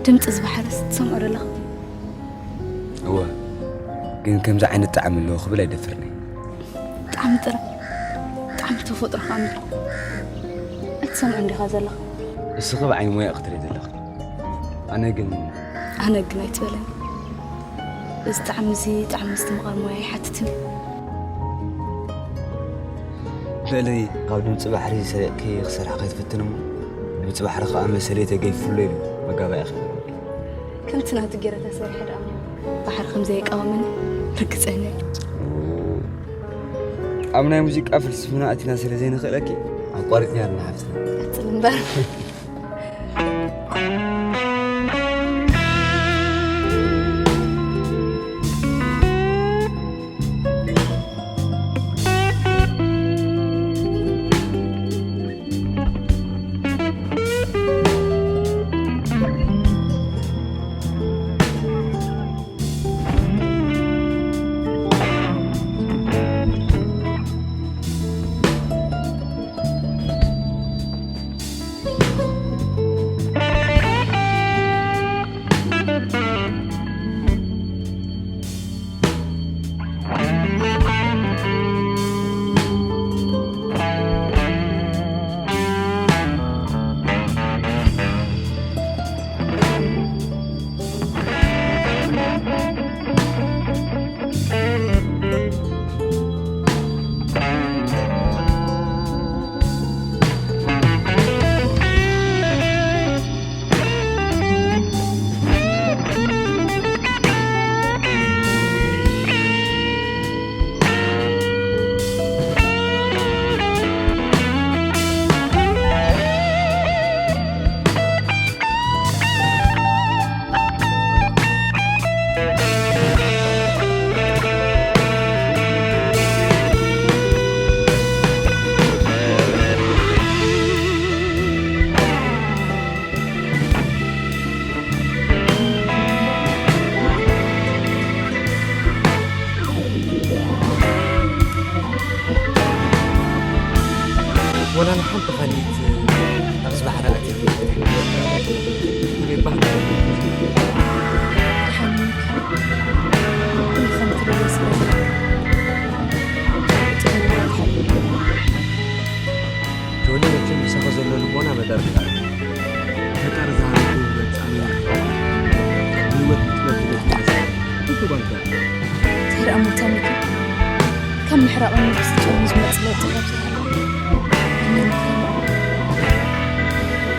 ድምፂ እዚ ባሕርስ ትሰምዖ ዶ ኣለኻ? እወ፣ ግን ከምዚ ዓይነት ጣዕሚ ኣለዎ ክብል ኣይደፍርን እየ። ጣዕሚ ጥራይ፣ ጣዕሚ ተፈጥሮኻ እምበር ኣይትሰምዖን ዲኻ ዘለኻ? እስኺ ብዓይኒ ሞያ ክትርኢ ዘለኺ፣ ኣነ ግን ኣነ ግን ኣይትበለኒ። እዚ ጣዕሚ እዚ ጣዕሚ ምስትምቓር ሞያ ኣይሓትትን እዩ። ልዕሊ ካብ ድምፂ ባሕሪ ሰሪቕኪ ክሰርሓ ከይትፍትን እሞ፣ ድምፂ ባሕሪ ከዓ መሰለይ ተገይፍሉ ኢሉ መጋባእያ ክገብረኪ። ከምቲ ናቱ ገይረ ተሰሪሐ ደኣ እሞ ባሕሪ ከም ዘይቃወመኒ ርግፀኛ እየ። ኣብ ናይ ሙዚቃ ፍልስፍና ኣቲና ስለ ዘይንኽእለኪ ኣቋሪፅና ኣለና ሓፍትና። ቀፅል እምበር። ወላ ንሓንቲ ካልኢት ኣብዚ ባሕሪ ኣትያ ከይትፍትሕ። ኣበይ ባህሪ? ደሓን ኢኻ። ኩሉ ከም ትደልዮ ስለ ዝገብር። ጥዕና ይሃብካ። ጆኒ መቸም ምሳኻ ዘሎ ልቦና መዳርግታ እዩ። ፈጣሪ ዝሃበኪ ውበት ኣሜን። ንህይወት ብጥበብ ትገጥሚ መሳርሒ። እንታይ ተባልካ? እንታይ ደኣ እሞ ተሚኪ? ካብ ምሕራቕ ንጉስ ጨው ዝመጽእ ለውጢ ካብ ዘይሃለወ። ኣነ ምዃን።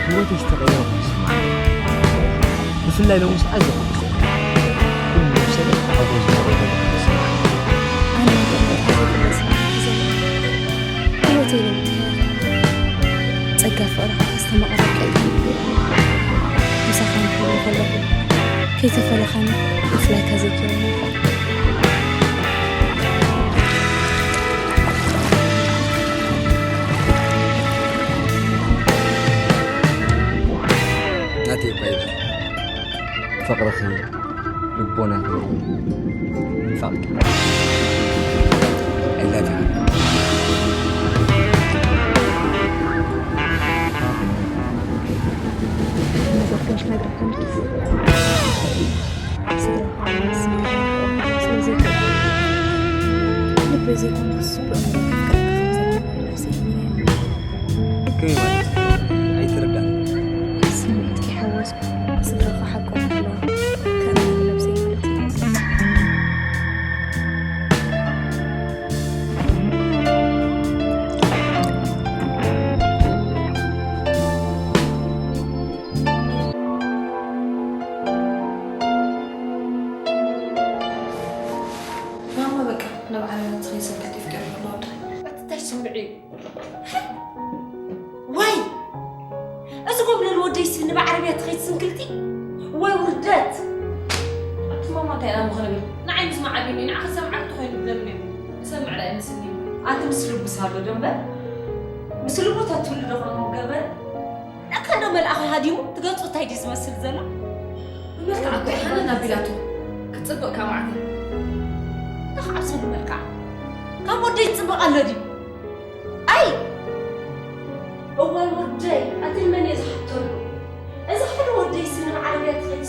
ህይወተይ ዝተቐየረ ኮይኑ ይስምዓኒ። ብፍላይ ሎሚ ሰዓት ዘኹ። ኩሉ ሰብ ኣብ ጎኒ ዝነበረ ኮይኑ ይስምዓኒ። ኣነ ምዃን ዘይብለ ስምዒት እዩ ዘለኒ። ህይወተይ ለውጢ ጸጋ ፍቕርኻ ከስተማቕረካ እዩ። ምሳኻ ክህሉ ከለኹ ከይተፈለኻኒ ምፍላይካ ዘይከኣለኒ። ናተይ እኳ ይብዛሕ ፍቕርኺ ልቦናኺ ንፋቕኪ። I love you። ነገር ግን ክነግረካ ንደሊ። ስድራኻ ስለ ዘይከኣል፣ ልበይ ዘይኮንኩስ ብእምሮ ከፍቅረካ ከም ዘለኒ ነብሰይ እምነያ። ከመይ ማለት? ኣይተረዳእን። ስምዒት ከይሓወስኩ ስድራኻ ሓቆም ኣለዋ። ከእምነኒ ነብሰይ ማለት እዩ። ማማ በቃ፣ ናብ ዓረብያ ትኸይድ ሰንከት ይፍቀር ኣሎ ወደ። እቲ እንታይ ስምዒ እዩ? ወይ! እዚ ጎብለል ወደይሲ ንብዓረብያ ትኸይድ ስንክልቲ? ወይ ውርደት! ኣቲ ማማ እንታይ ኢና እሞ ክንብል? ንዓይ ምስ መዓቢኒ፣ ንዓኺ ሰምዓኪ ተኾይኑ ብለምን እዮም። ዝሰምዕ ዶ ኣይመስልኒ? ኣቲ ምስ ልቡስ ኣሎ ዶ እምበር? ምስ ልቡ ተትብሉ ዶ ከምኡ ገበረ? ለካ ዶ መልኣኽ ሃዲሙ? ትገጹ እንታይ ድዩ ዝመስል ዘሎ? ብመልክዓ እኮ ይሓንን ኣቢላቶ። ክትጽብቕ ካብ ማዕተብ። ንኽዓብሰሉ መልክዓ። ካብ ወደይ ትጽብቕ ኣሎ ድዩ? ኣይ! እዋይ ወደይ፣ ኣቲ ንመን እየ ዝሓተሉ? እዚ ሓደ ወደይ ስኒ ዓረብያ ትኸይድ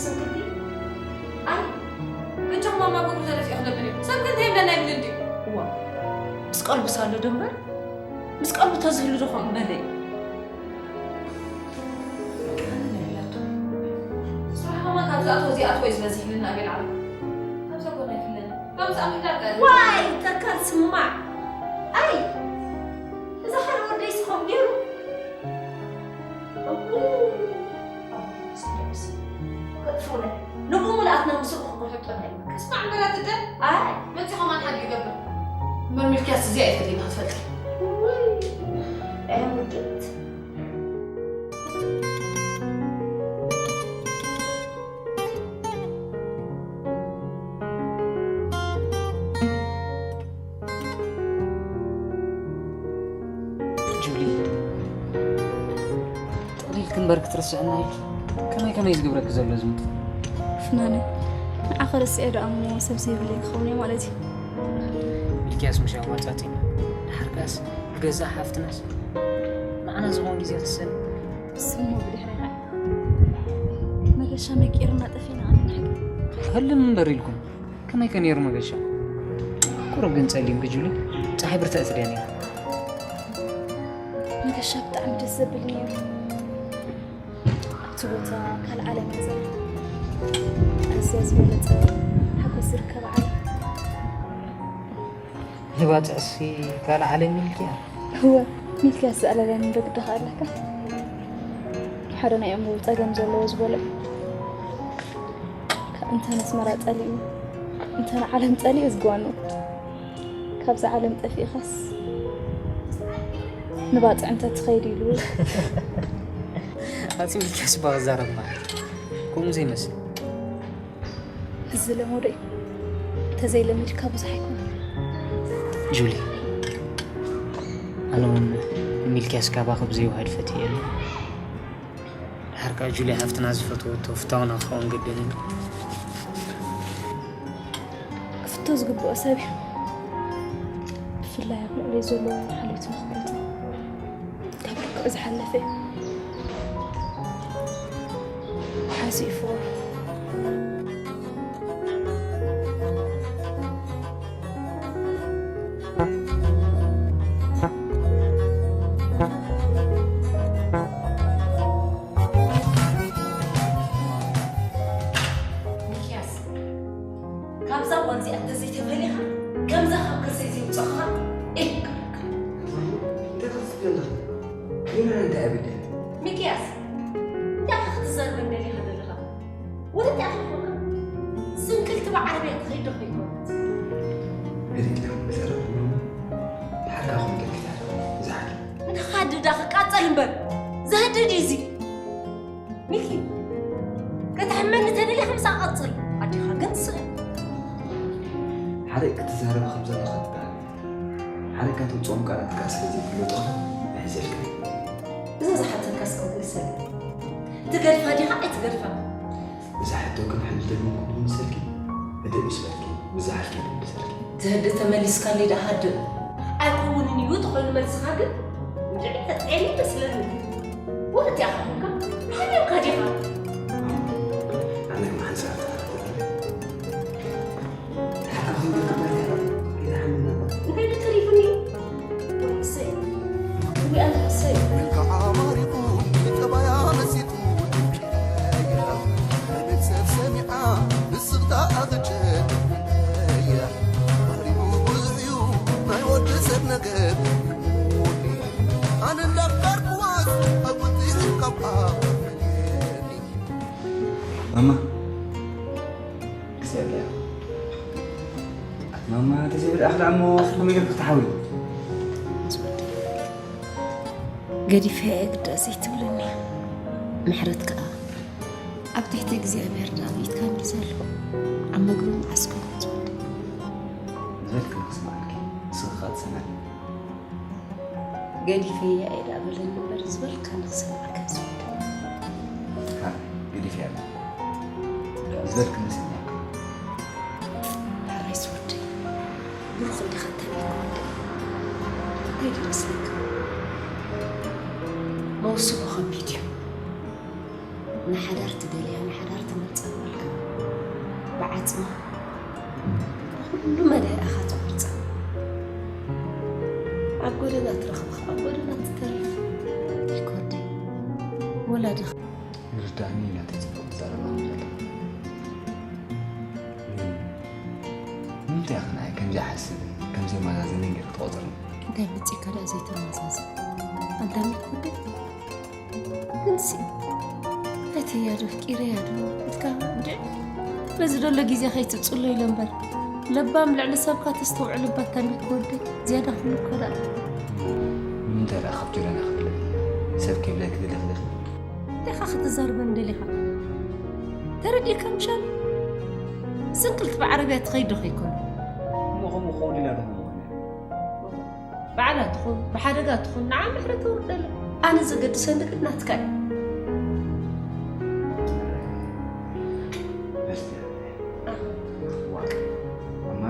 ኣሎ ዶ እምበር፣ ምስ ቀልቡ ተዝህሉ ዶ ከምኡ በለ እዩ። ስራሕማ ካብ ዝኣትዎ እዚኣትዎ እዩ ዝበዝሕ ኢልና ኣቤል ዓቢ። ካብዛ ጎና ኣይፍለን። ካብዛ ምሕዳር ቀ- ዋይ፣ ተካል ስማዕ። ኣይ፣ እዛ ሓደ ወደይ ስኸም ገይሩ። እኹ፣ ኣቦ፣ ስምዕስ። ከጥፉነ። ንብኡ ምልኣትና ምስኡ ክሕጦና እዩ። ከስማዕ እምበር ኣትደ። ኣይ። መጺ ኸማን ሓድ ይገብር። እምበር ሚልክያስ እዚኣ ኣይትፈትይና ክትፈልጢ። ውይ፣ ኣይ ውድት። ጁሊ፣ ጥቕሊል ክንበር ክትርስዕና እዩ። ከመይ ከመይ ዝግብረኪ ዘሎ ዝምጡ? ፍናነ፣ ንዓኸ ረሲዐ ዶ ኣሞ ሰብ ዘይብለይ ክኸውን እየ ማለት እዩ? ሚልክያስ ምሽ ኣዋጻጺና፣ ድሓር ከኣስ ገዛ ሓፍትናስ ንዓና ዝኾን ግዜ ትሰኒ። ስሙ ብድሕሪኻ መገሻ መቂርና ጠፊና ኣነ ንሕና። ክህልም እምበር ኢልኩም። ከመይ ከ ነይሩ መገሻ? ቁሩብ ግን ጸሊም ክጅሉ ጸሓይ ብርትዕቲ ድያ ነይራ? መገሻ ብጣዕሚ ደስ ዘብል ነይሩ። ኣብቲ ቦታ ካልእ ዓለም እየ ዘላ። ኣዝያ ዝበለጸ ሓጎስ ዝርከብ ዓለም። ንባጽዕሲ ካልእ ዓለም ኢልኪያ? እወ፣ ሚልክያስ ዘዕለለኒ ዶ ግድኻ ኣለካ? ሓደ ናይ ኣእምሮ ጸገም ዘለዎ ዝበሎ እዩ። እንተ ነስመራ ጸሊኡ፣ እንተ ንዓለም ጸሊኡ ዝጓኑ። ካብዛ ዓለም ጠፊእኻስ ንባጽዕ እንተ ትኸይድ ኢሉ። ኣቲ ሚልክያስ እባ ክዛረብ ማለት ከምኡ ዘይመስል። እዚ ለመዶ እዩ። እንተዘይለሚድካ ብዙሕ ኣይኮነን። ጁሊ፣ ኣነ እውን ሚልክያስ ካባኺ ብዘይውሃድ ፈትየሉ። ድሓር ከኣ ጁሊ ሓፍትና ዝፈትወቶ ፍታውና ክኸውን ግድን እዩ። ክፍቶ ዝግብኦ ሰብ እዩ። ብፍላይ ኣብ ልዕሊ ዘለዎ ሓልዮትን ኣኽብሮትን ካብ ልክዑ ዝሓለፈ እዩ። ሓዚኡ ፍቕሩ። ሚኪያስ፣ ካብዛ ጓል እዚኣ እንተዘይተፈሊኻ፣ ከምዛ ካብ ከርሰይ ዘይውጻእኻ ኢልካ። እንታይ ክትጽቢ ኣለኺ? ይመን እንታይ ኣበደለ? ሚኪያስ፣ እንታይ ኢኻ ክትዛረበኒ ደሊኻ ዘለኻ? ወለዲ ኣኺልኩምካ ስንክልቲ ብዓረብያ ትኸይድ ዶ ከይኮነት? ገዲፍና ክዛረብ እሞ ብሓድካ ኹን ገዲፍና ንዝሓል። ንኻ ድዳ ክቃጸል እምበር ዘህድድ እዩ እዚ። ሚኪ፣ ከተሕመኒ ተደሊኻ ምሳኻ ቀጽል። ኣዴኻ ግን ስእ። ሓደይ ክትዛረብ ከም ዘለኻ ትበሃል። ሓደካ ተውጽኦም ቃላት ከኣ ስለ ዘይፍለጡኻ ይሕዘልካ። እዛ ዝሓተካ እስከ መልሰለይ። ትገድፋ ዲኻ ኣይትገድፋ? እዛ ሕቶ ግን ሕጂ ደጊምኩ ክምልሰልኪ፣ ህድእ ምስ በልኪ፣ ብዝሓልኪ ክምልሰልኪ። ትህድእ ተመሊስካለይ ደኣ ሃድእ። ኣይከውንን እዩ ተኾይኑ መልስኻ ግን፣ እንድዒ ተጥዕየኒ ይመስለኒ። ወለዲ ኣኻ ኾንካ፣ ሓሚምካ ዲኻ? ኣነ ግን ሓንሳብ ተረድእኒ። ሓካ ኾይኑ ክበልካ፣ ይዝሓልና። እንታይ ተሪፉኒ? እሰይ። ወይ ኣነ እሰይ። ኢልካ ኣማሪቑ ጠባያ መሲጡ ድንኪረያ። ንቤተሰብ ሰሚዓ ንስኽታ ኣኽጨነያ። ባህሪኡ ብዙሕ እዩ ናይ ወዲ ሰብ ነገር። ኣነ እንዳፍቀርክዋስ ኣብ ውጥን ካብኣ ማማ፣ ክሰብያ። ማማ፣ ተዘይብል ኣኽላ እሞ ከመይ ጌርክ ክትሓውል? ገዲፈ እየ ግዳ ዘይትብለኒ። ምሕረት ከኣ ኣብ ትሕቲ እግዚኣብሔር ደኣ ቤትካ እንዲ ዘሎ ኣብ መግቢ መዓስከሩ ዝወደ። ዝበልክን ክስማዓልኪ፣ ንስኺ ከኣ ትሰምዕኒ። ገዲፈያ እየ ደኣ በለኒ እምበር ዝበልካ ንኽሰምዓካ ዝወደ። ሃ፣ ገዲፈያ እየ ዝበልክን ንሰምዓካ። ሓራይ ዝወደይ፣ ብሩኽ እንዲኻ እተመይኮ ወደይ። እንታይ ዶ ይመስለካ? መውስቦ ከቢድ እዩ። ንሓዳር ትደልያ፣ ንሓዳር ትመርጻ በልካ። ብዓጽማ ኩሉ መዳይ ኣኻ ትቆርጻ። ኣብ ጎደና ትረኽብኻ ኣብ ጎደና ትተርፍ። እንታይ ክወደይ? ወላድኻ ይርዳእኒ። ናተይ ጽቡቕ ትዛረባ ከም ዘለኻ። ንምንታይ ኢኺ ንዓይ ከምዚ ሓስብን ከምዚ ማዛዘንን ገይርካ ትቖጽርኒ? እንታይ መጺእካ ደኣ ዘይተመዛዘን? ኣንታ ሚኪ ወደይ፣ ግንሲ ፈትየያ ዶ ኣፍቂረያ ዶ ኢልካ እንድዒ፣ በዚ ደሎ ግዜ ከይትጽሎ ኢለ እምበር፣ ለባም ልዕሊ ሰብካ ተስተውዕል እባ ኣታ ሚኪ ወደይ። ዝያዳ ክብለካ ደኣ። ንምንታይ ደኣ ካብ ጆሮና ክፍለጥ? ሰብ ከይብለኪ ደሊኺ ደሊኺ? እንታይ ኢኻ ክትዛረበኒ ደሊኻ? ተረዲእካ ምሻል? ስንክልቲ ብዓረብያ ትኸይድ ዶ ከይኮነ? እሞ ከምኡ ክኸውን ኢላ ዶ ከምኡ ኮይነ? ባዕላ ትኹን፣ ብሓደጋ ትኹን፣ ንዓ ምሕረት ተውርደላ። ኣነ ዘገድሰኒ ግን ናትካ እዩ። በስቲ። ኣህ። ዋ። ማማ።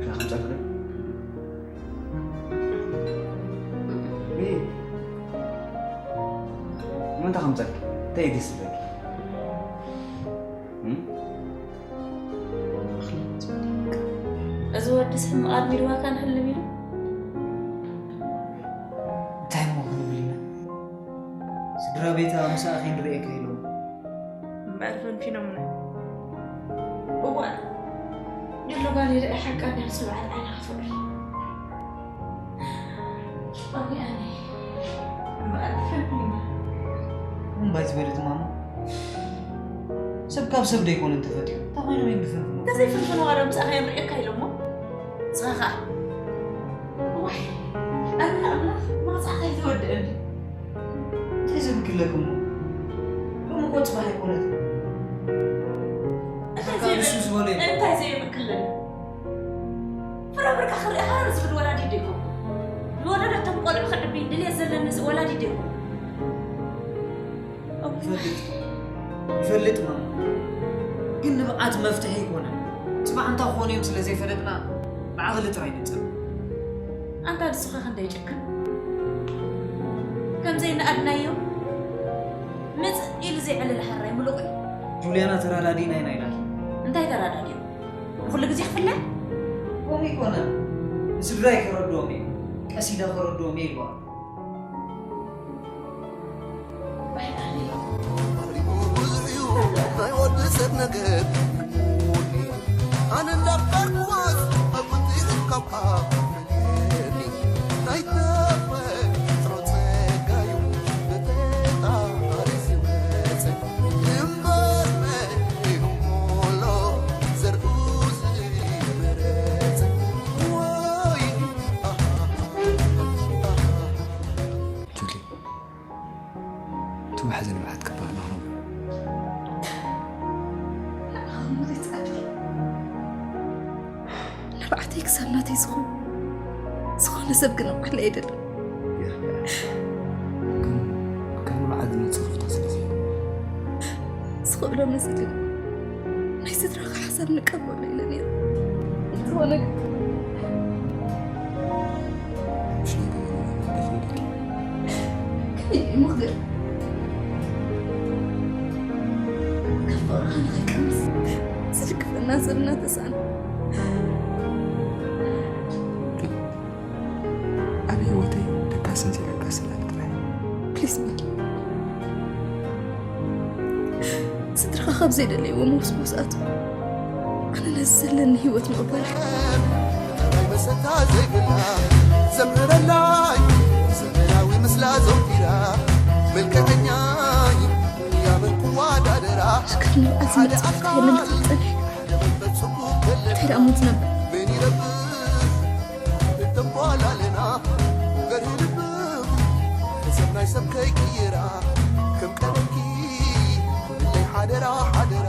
ሻ ከምጻልኩ ዶ? እይ። ምንታ ከምጻልኩ? እንታይ እዩ ደስ ዝብለኪ? እም? እዚ ወድስ ሕማቕ ኣልሚድዋካ ንሕልም ኢሉ? እንታይ እሞ ክንብል ኢና? ስድራ ቤታ ምሳኣ ከይንርእየካ ኢሎም። እምበኣር ፈንፊኖምና። እዋእ፣ ጀሎ ጓል ይርአ ሓቃ እንድያ ምስ በዓል ዓይንኻ ፍቕሪ። ኣነ፣ ኣነ። እምበኣር ፈንፊኖምና። እምባይ ዝበለት ማማ። ሰብ ካብ ሰብ ደይኮነን ተፈጢሩ። እንታይ ኮይኖም እዮም ዝፍንፍኑ? እንተዘይፍንፍኑ ዋላ ምሳኻ እዮም ርእየካ ኢሎሞ። ንስኻ ኸኣ። ዋይ፣ ኣነ ኣምላኽ መቕጻዕታ ይተወድአኒ። እንታይ ዘብክለኩም? ሎሚ እኮ ጽባሕ ኣይኮነትን። እንታይ ካብ ዘይብል-፣ ንሱ ዝበሎ እዩ። እንታይ ዘይብክለኒ? ፍረ ብርካ ክርኢ ሃረር ዝብል ወላዲ ዶ ይኮንኩ? ዝወለደቶም ቆልዑ ክዕቢ ድልየት ዘለኒ ወላዲ ዶ ይኮንኩ? ይፈልጥ፣ ይፈልጥ ማማ። ግን ንብዓት መፍትሒ ኣይኮነን። ጽባሕ እንታይ ክኾኑ እዮም ስለ ዘይፈለጥና ብዓቕሊ ጥራይ ንጸብ። ኣንታ ንስኻ ክንደይ ጭክን። ከም ዘይነኣድናዮ ምጽእ ኢሉ ዘይዕልል ሓራይ ምሉቕ እዩ። ጁልያና ተራዳዲእና ኢና ኢላትኒ። እንታይ ተራዳዲኡ? ንኹሉ ግዜ ክፍለ? ከምኡ ኣይኮነን። ንስድራይ ከረድኦም እየ። ቀስ ኢለ ከረድኦም እየ ኢልዋ። ብዙሕ እዩ ናይ ወዲ ሰብ ነገር። ኣነ እንዳፍቀርኩዋስ ኣብ ውፅኢት ካብ ዓቕሊ ናይ ተፈጥሮ ጸጋ እዩ ብፈጣሪ ዝመጸ። እምበር መን እዩ ሞሎ ዘርኡ ዝመረጸ? ወይ ኣሃ፣ ኣሃ። ጁሊ፣ እቲ ዋሕዚ ንብዓት ክበሃል ንኽነብር። ንብዓተይ ክሳብ ናተይ ዝኾን፣ ዝኾነ ሰብ ክነብዓለይ ኣይደልን። ግን ካብ ንብዓት ዝመጽእ ፍቶ ስለ ዘይብሉ። ዝኽእሎ መሲሉኒ ናይ ስድራኻ ሓሳብ ንቀበሎ ኢለ ነይረ። ዝኾነ ግን ከመይ እዩ ምኽብር? ካብ ፍቕርኻ ንኽቀንስ ዝድግፈና ሰብ እናተሳእነ። ኣብ ህይወተይ ለጋስን ዘይለጋስን ኣለ ጥራይ። ፕሊዝ ሚኪ፣ ስድራኻ ካብ ዘይደለይዎ መወስወስ ኣትዩ። ኣነ ነዚ ዘለኒ ህይወት ምቕባል። መሰታ ዘይብላ ዘምህረላይ ዘመናዊ ምስላ ዘውቲራ መልክዐኛ ያበል ክዋዳደራ እስከ ንብዓት ዝመጽእ ፍትሒ የለን ክትብል ጸኒሕካ። እንታይ ደኣ ሞት ነበር? እተንቧላለና ገርህልብኹ ሰብ ናይ ሰብ ከይቅይራ ከም ቀደምኪ ኩንለይ ሓደራ ሓደራ።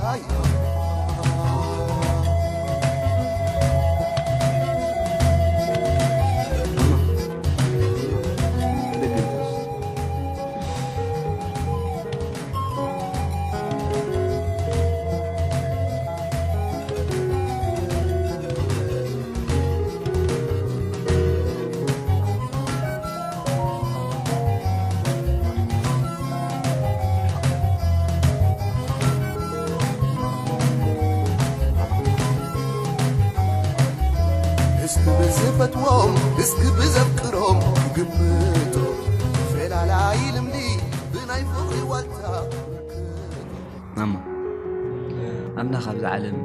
ፈትዎም እስኪ ብዘፍቅሮም ይግምቶ። ፈላላይ ልምዲ ብናይ ፍቕሪ ዋልታ። ማማ፣ ኣምላኽ ኣብዚ ዓለም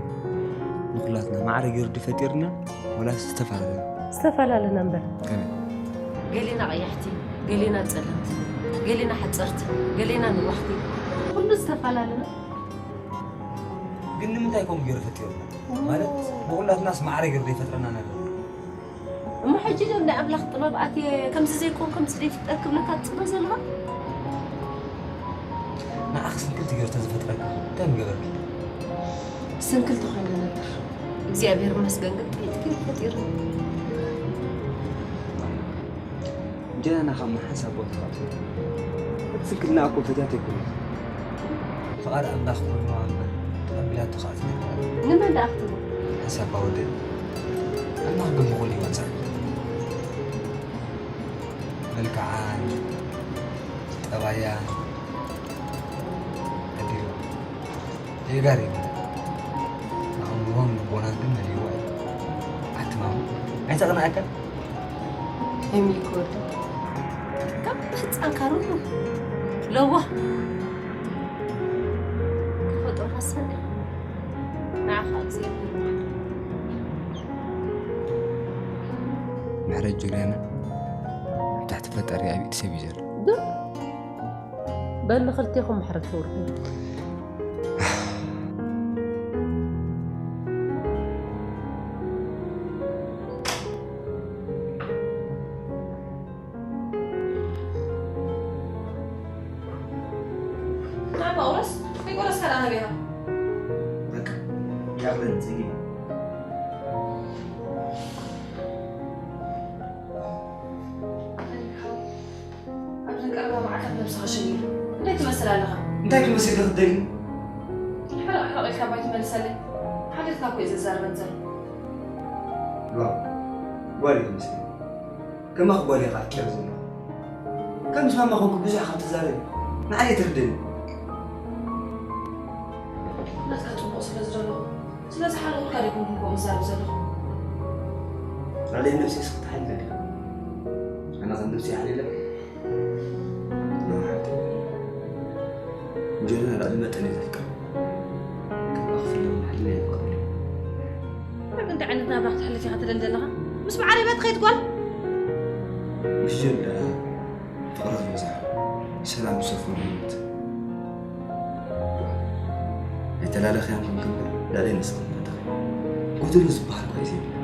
ንኹላትና ማዕረ ገይሩ ድዩ ፈጢርና፣ ወላስ ዝተፈላለና? ዝተፈላለና እምበር። ከመይ? ገሌና ቀያሕቲ፣ ገሌና ጸለምቲ፣ ገሌና ሓጸርቲ፣ ገሌና ነዋሕቲ፣ ኩሉ ዝተፈላለና። ግን ንምንታይ ከምኡ ገይሩ ፈጢሩና? ማለት ንኹላትናስ ማዕረ ገይሩ ዘይፈጥረና ነገር? እሞ ሕጂ ዶ እንዳ ኣምላኽ ጥበብ ኣትየ ከምዚ ዘይኮን ከምዚ ዘይፍጠር ክብለካ ትጽበ ዘለኻ? ንዓኺ ስንክልቲ ገይሩ ተዝፈጥረካ እንታይ ምገበርኪ? ስንክልቲ ኮይነ ነበር። እግዚኣብሔር ይመስገን ግን ጥይት ገይሩ ፈጢሩኒ። ጀናና ካብ መሓንሳብ ቦታ ካብ ትብል። እቲ ስንክልና እኮ ፈትያቶ ኣይኮነትን። ፍቓድ ኣምላኽ ኮይኑ እምበር ተቐቢላቶ ከዓ ትነግር። ንመን ደኣ ክትብል? ሓንሳብ ወደይ። ኣምላኽ ግን ብኹሉ ይወፅኣ። መልክዓን ጠባያን ዕድሉ። የጋሪም። ኣእምሮን ልቦናን ግን መሊእዋ እዩ። ኣቲ ማማ፣ ኣይተቕንኣካን? ኤሚል ክወዱ ካብ ህፃንካ ርሁህ ለዋህ ተፈጥሮኻ ሰኒኻ ንዓኻ እግዚኣብሔር ይባርክ። ምሕረት ጁልያና ኣብ ትሕቲ ፈጣሪ ኣብ ኢድ ሰብ እዩ ዘሎ። ዶ? በል ንኽልቴኹም ምሕረት ተውርዱ። ናባ ቁረስ፣ ከይቆረስካ ደኣ ናበይ ኢኻ? በቃ፣ ይኣኽለኒ፣ ጽጊ። ኣብዘን ቀረባ መዓልታት ነብስኻ ሸይር። እንታይ ትመስል ኣለኻ? እንታይ ክመስል ኢኺ ትደልዪ? ሕርቕ ሕርቕ ኢልካ እባ ኣይትመልሰለይ። ሓሊኽካ እኮ እየ ዘዛርበን ዘለኹ። ዋው፣ ጓል ኢኺ መስለኒ። ከማኺ ጓል ኢኻ ኣፍቂረ ዘለኹ። ከም ምስ ማማ ኮንኩ ብዙሕ ኢኻ ትዛረቢ። ንዓይ ኣይትርድእኒ። ናትካ ጽቡቕ ስለ ዝደለኹ፣ ስለ ዝሓለኹልካ ዶ ኣይኮንኩን ከምኡ ዝዛረብ ዘለኹ? ልዕሊ ነብሰይ እስኺ ትሓልለኒ። ኣነ ከም ነብሰይ ሓሊለ ንውሓት። ጀነና ልዕሊ መጠን እየ ዘፍቅራ። ካብ ኣኽፍሎም ንሕልና የፍቅረሉ። ኣብ እንታይ ዓይነት ናብራ ክትሕልፍ ኢኻ ትደሊ ዘለኻ? ምስ መዓረይ እያ ትኸይድ ጓል? ምስ ጀን ደኣ ፍቕሪ ዝበዝሖ ሰላም ዝሰፈኖ ህይወት። ኣይተላለኽያን ኮንኪ እምበር ልዕለይ ንስኺ ትፈተኺ። ጎደሎ ዝበሃል እኳ እዩ ዘይብላ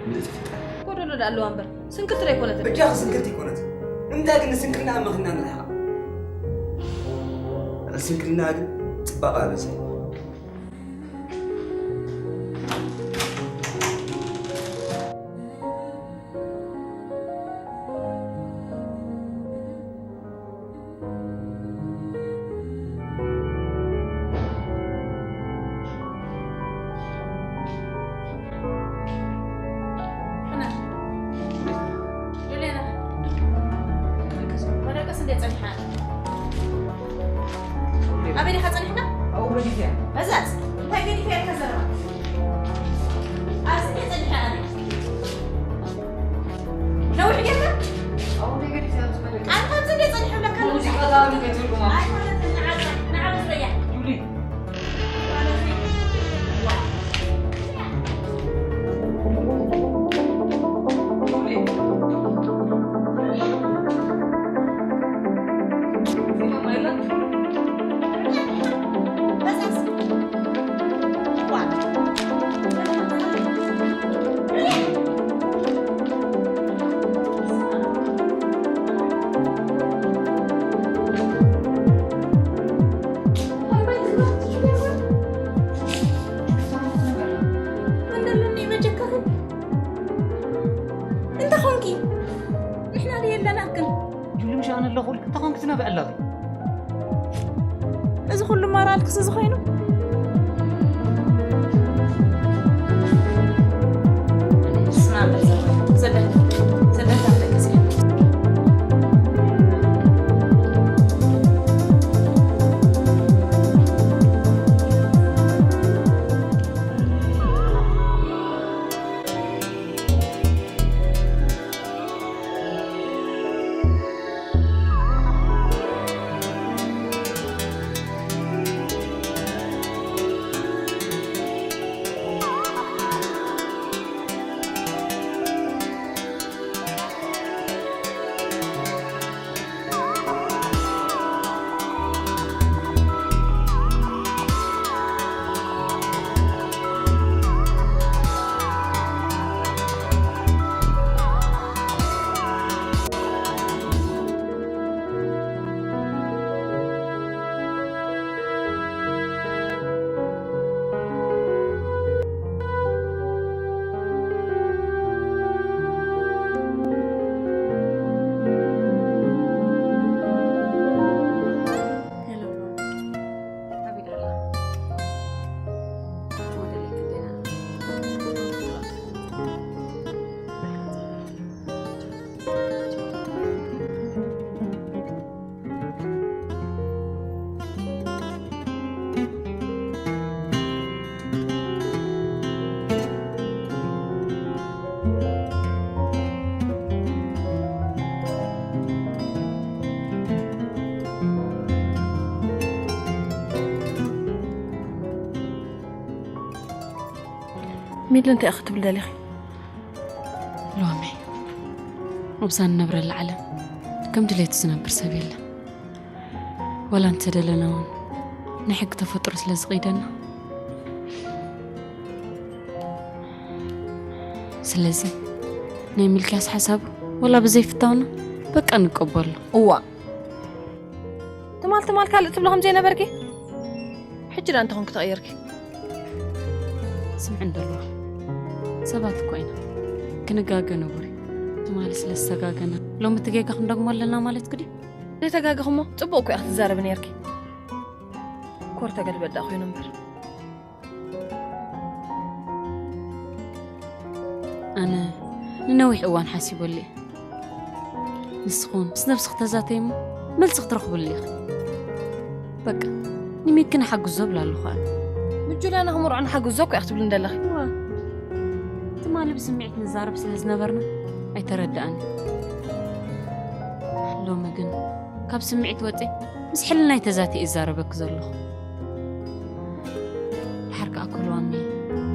ምልእቲ ፍጥረት። ጎደሎ ደኣ ኣለዋ እምበር ስንክልቲ ዶ ኣይኮነትን? በጃኺ ስንክልቲ ኣይኮነትን። ንምንታይ ግን ንስንክልና መኺና ንርሕቓ? ልዕሊ ስንክልና ግን ጽባቐ በዝሒ። ኣበይ ዲኻ ጸኒሕካ? ኣብኡ ገዲፈያ። እዛስ እንታይ ገዲፈያ ኢልካ ዘረባ? ኣብዚ እንድየ ጸኒሐ ኣነ። ነዊሕ ጌርካ? ኣብኡ ገዲፈያ ዝመለከ። ኣንታ ኣብዚ እንድየ ጸኒሐ ብለካ ኣለኹ። ሙዚቃ ዛሩ ከይትብሉ ማለት። ኣይኮነትን፣ ንዓ፣ ንዓ በዝበያ። ጁሊ። እንታይ ኾንኪ? ንሕና ዶ የለናክን? ጁሊ፣ ምሽ ኣነ ኣለኹ ኢልኪ እንታይ ኾንኪ ትነብዒ ኣለኺ? እዚ ኩሉ ሞራልክስ እዚ ኾይኑ? ስማ፣ ሰደት፣ ሰደት ኣብ ደገ ሚሊ፣ እንታይ ኢኺ ክትብሊ ደሊኺ? ሎሚ ኣብዛ ንነብረላ ዓለም ከም ድሌቱ ዝነብር ሰብ የለን። ዋላ እንተደለና እውን ናይ ሕጊ ተፈጥሮ ስለ ዝቕይደና። ስለዚ ናይ ሚልክያስ ሓሳብ ዋላ ብዘይፍታውና በቃ ንቀበሎ። እዋ፣ ትማል ትማል ካልእ ትብሎ ከም ዘይነበርኪ፣ ሕጂ ደኣ እንተኾንኪ ተቐይርኪ። ስምዒ እንደሎ፣ ሰባት እኮ ኢና፣ ክንጋገ ንቡር እዩ። ትማሊ ስለ ዝተጋገና ሎሚ እቲ ጌጋ ክንደግሞ ኣለና ማለት ግዲ? ዘይተጋገኹሞ ጽቡቕ እኮ ኢኻ ትዛረቢ ነይርኪ። ኮር ተገልበጥ ደኣ ኮይኑ እምበር። ኣነ ንነዊሕ እዋን ሓሲበሉ እየ። ንስኹን ምስ ነብስኺ ተዛተይ እሞ መልሲ ክትረኽብሉ ኢኺ። በቃ፣ ንሚኪ ንሓግዞ እብላ ኣለኹ ኣነ። ምስ ጁልያና ክምርዖ ንሓግዞ እኮ ኢኺ ትብሊ እንደለኺ። እዋ፣ ትማሊ ብስምዒት ንዛረብ ስለ ዝነበርና ኣይተረድኣኒ። ሎሚ ግን ካብ ስምዒት ወጺኤ ምስ ሕልናይ ተዛትየ ይዛረበኪ ዘለኹ። ድሓር ከኣ ኩሉ ኣሜ፣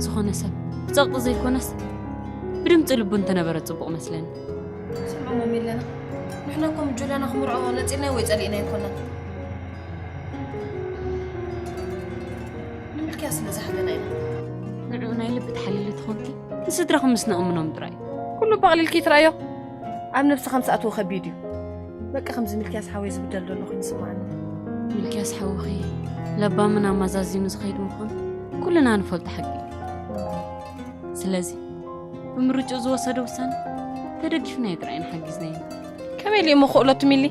ዝኾነ ሰብ ብጸቕጢ ዘይኮነስ ብድምጺ ልቡ እንተነበረ ጽቡቕ መስለኒ። ስምዕሞ ሚለና፣ ንሕና እኮ ምስ ጁልያና ክምርዖ ነጺልና ወይ ጸሊእና ኣይኮናን። ንሚልክያስ ስለ ዝሓለና ኢና። ንዕኡ ናይ ልቢ ትሓልሊ ትኾንኪ፣ ንስድራኹም ምስ ነእምኖም ጥራይ። ኩሉ በቕሊልኪ ትረኣዮ፣ ኣብ ነብሲ ከም ዝኣትዎ ከቢድ እዩ። በቃ ከምዚ ሚልክያስ ሓወይ ዝብደል ዘሎ ኮይኑ ይስምዓኒ። ሚልክያስ ሓውኺ ለባምን ኣማዛዚኑ ዝኸይድ ምዃኑ ኩልና ንፈልጦ ሓቂ እዩ። ስለዚ ብምርጭኡ ዝወሰዶ ውሳነ ተደጊፍናዮ ጥራይ ኢና ሓጊዝናዮ። ከመይ ኢሉ እሞ ክእለቱ ሚሊ?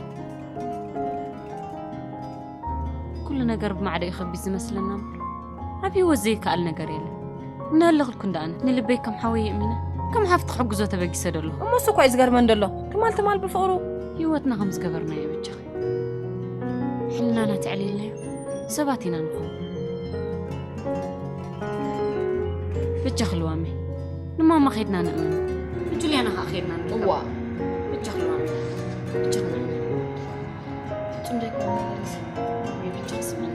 ኩሉ ነገር ብማዕዶ እዩ ከቢድ ዝመስለና እምበር፣ ኣብ ህይወት ዘይከኣል ነገር የለን። እናሃለኹልኩ እንዳ ኣነ ንልበይ ከም ሓወይ የእሚነ፣ ከም ሓፍቲ ክሕግዞ ተበጊሰ ዶ ኣለኹ። እሞ እሱ እኳ እዩ ዝገርመን ደሎ። ትማል ትማል ብፍቕሩ ህይወትና ከም ዝገበርናዮ በጃኺ። ሕልናና ተዕልይልናዮ ሰባት ኢና ንኸውን። በጃኺ ልዋመይ፣ ንማማ ኸይድና ንእመን። ብጁልያና ኸዓ ኸይድና ንጥቀም። እዋ። በጃኺ ልዋመይ፣ በጃኺ ንእመን። ፍጹም ዘይኮነ ነገር እዚ ወይ ብቻ ስምኒ።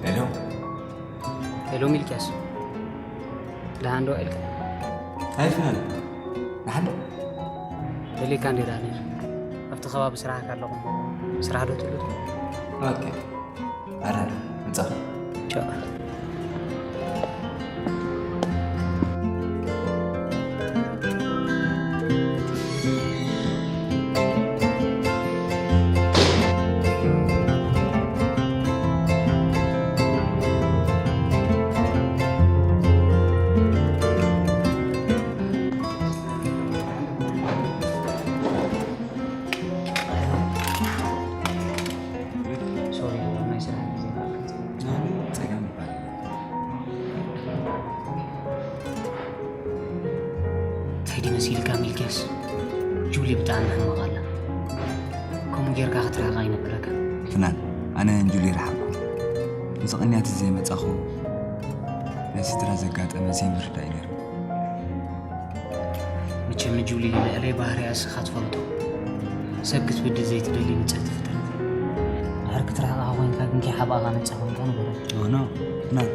ሄሎ። ሄሎ ሚልክያስ፣ ደሓን ዶ ኢልካ? ኣይ ፍናን፣ ደሓን ዶ? ደሊካ እንዴ ደኣ ነይረ። ኣብቲ ከባቢ ስራሕካ ኣለኹ። ስራሕ ዶ ትብሉ? ኦኬ። ኣረ፣ ምጻ። ቻው። ሶሪ፣ ናይ ስራሕ ግዜ ማእከል ጸገም ይባል። እንታይ ድዩ መሲልካ ሚልክያስ? ጁሊ ብጣዕሚ ሕማቕ ኣላ። ከምኡ ጌርካ ክትርሕቓ ኣይነበረካን። ፍናን፣ ኣነ ንጁሊ ረሓቕኩ። እዚ ቅንያት እዚ ዘይመጻኹ ናይ ስድራ ዘጋጠመ ዘይምርዳእ እዩ ነይሩ። መቸም ንጁሊ ልዕለይ ባህርያ እስኻ ትፈልጦ። ሰብ ክትብድል ዘይትደሊ ንጽህቲ ፍጥረት። ድሕር ክትርሕቓ ኮይንካ ግን ከይሓባእኻ ነጻ ኮይንካ ንገረኒ። ኖ፣ ኖ፣ ፍናን።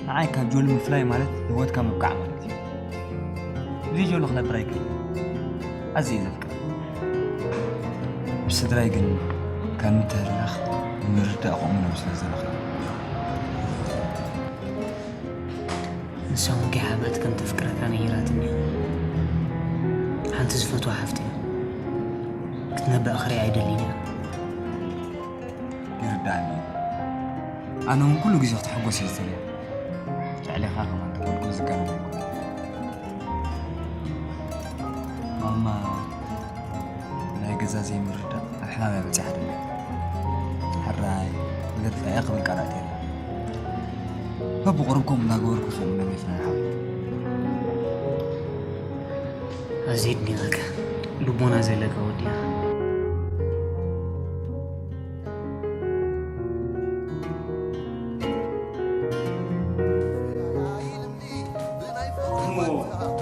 ንዓይ ካብ ጆሊ ምፍላይ ማለት ህይወትካ ምብቃዕ ማለት እዩ። ብዘይ ጆሊ ክነብር ኣይክእልን። ኣዝየ እየ ዘፍቅራ። ምስ ስድራይ ግን ካብ ምትህልላኽ ንምርዳእ ከምኡ ስለ ዝረኽብ። ንሳ እውን ከይሓብአት ከም ተፍቅረካ ነጊራትኒ እያ። ሓንቲ ዝፈትዋ ሓፍቲ ክትነብዕ ክሪኣ ኣይደልን እያ። ይርዳእኒ። ኣነ እውን ኩሉ ግዜ ክትሕጎስ እየ ዝደሊ። ልዕሌኻ ከማን ተኾንኩ ዝጋነን ኣይኮነን። ማማ ናይ ገዛ ዘይምርዳእ ኣብ ሕማም እያ በጺሓ ደላ። ሕራይ፣ ወለድኻ እያ ክብል ቃል ኣትየ ኣለኹ። በብቕሩብ ከምኡ እናገበርኩ ከምኡ እናገፍና ንሓብር። ኣዝየ የድንቐካ። ልቦና ዘለካ ወዲ ኢኻ። እሞ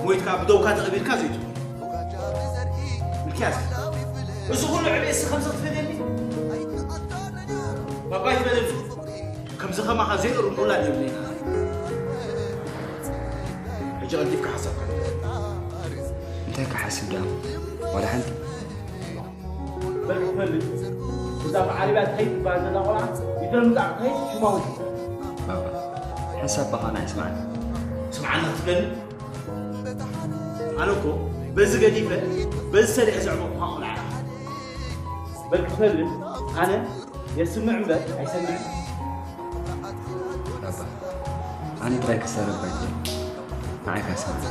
ሞይትካ ብደውካ ተቐቢርካ ዘይትኾን። ሚልክያስ፣ እዚ ኩሉ ዕቤ እስኻ ከምዚ ክትፈድየኒ? ባባይ ትበለኒ። ከምዚ ከማኻ ዘይእሩም ውላድ የብለይን። ሕጂ ቀልጢፍካ ሓሳብካ። እንታይ ክሓስብ ደኣ? ዋላ ሓንቲ። በል ክፈልጥ። እዛ ብዓረብያ ትኸይድ ትበሃል ዘላ ቆልዓ፣ ይተን ምጻእ ትኸይድ ሽማ ውሽ። ባባ፣ ሓሳብ በኻ ናይ ስማዕና። ስምዓና ክትብለኒ? ኣነ እኮ በዚ ገዲፈ፣ በዚ ሰሪዐ ዘዕበኹኻ ቆልዓ። በል ክፈልጥ፣ ኣነ የስምዕ እምበር ኣይሰምዕን። ባባ፣ ኣነ ጥራይ ክዛረብ ኣይደልን። ንዓይ ከኣ ስምዓኒ።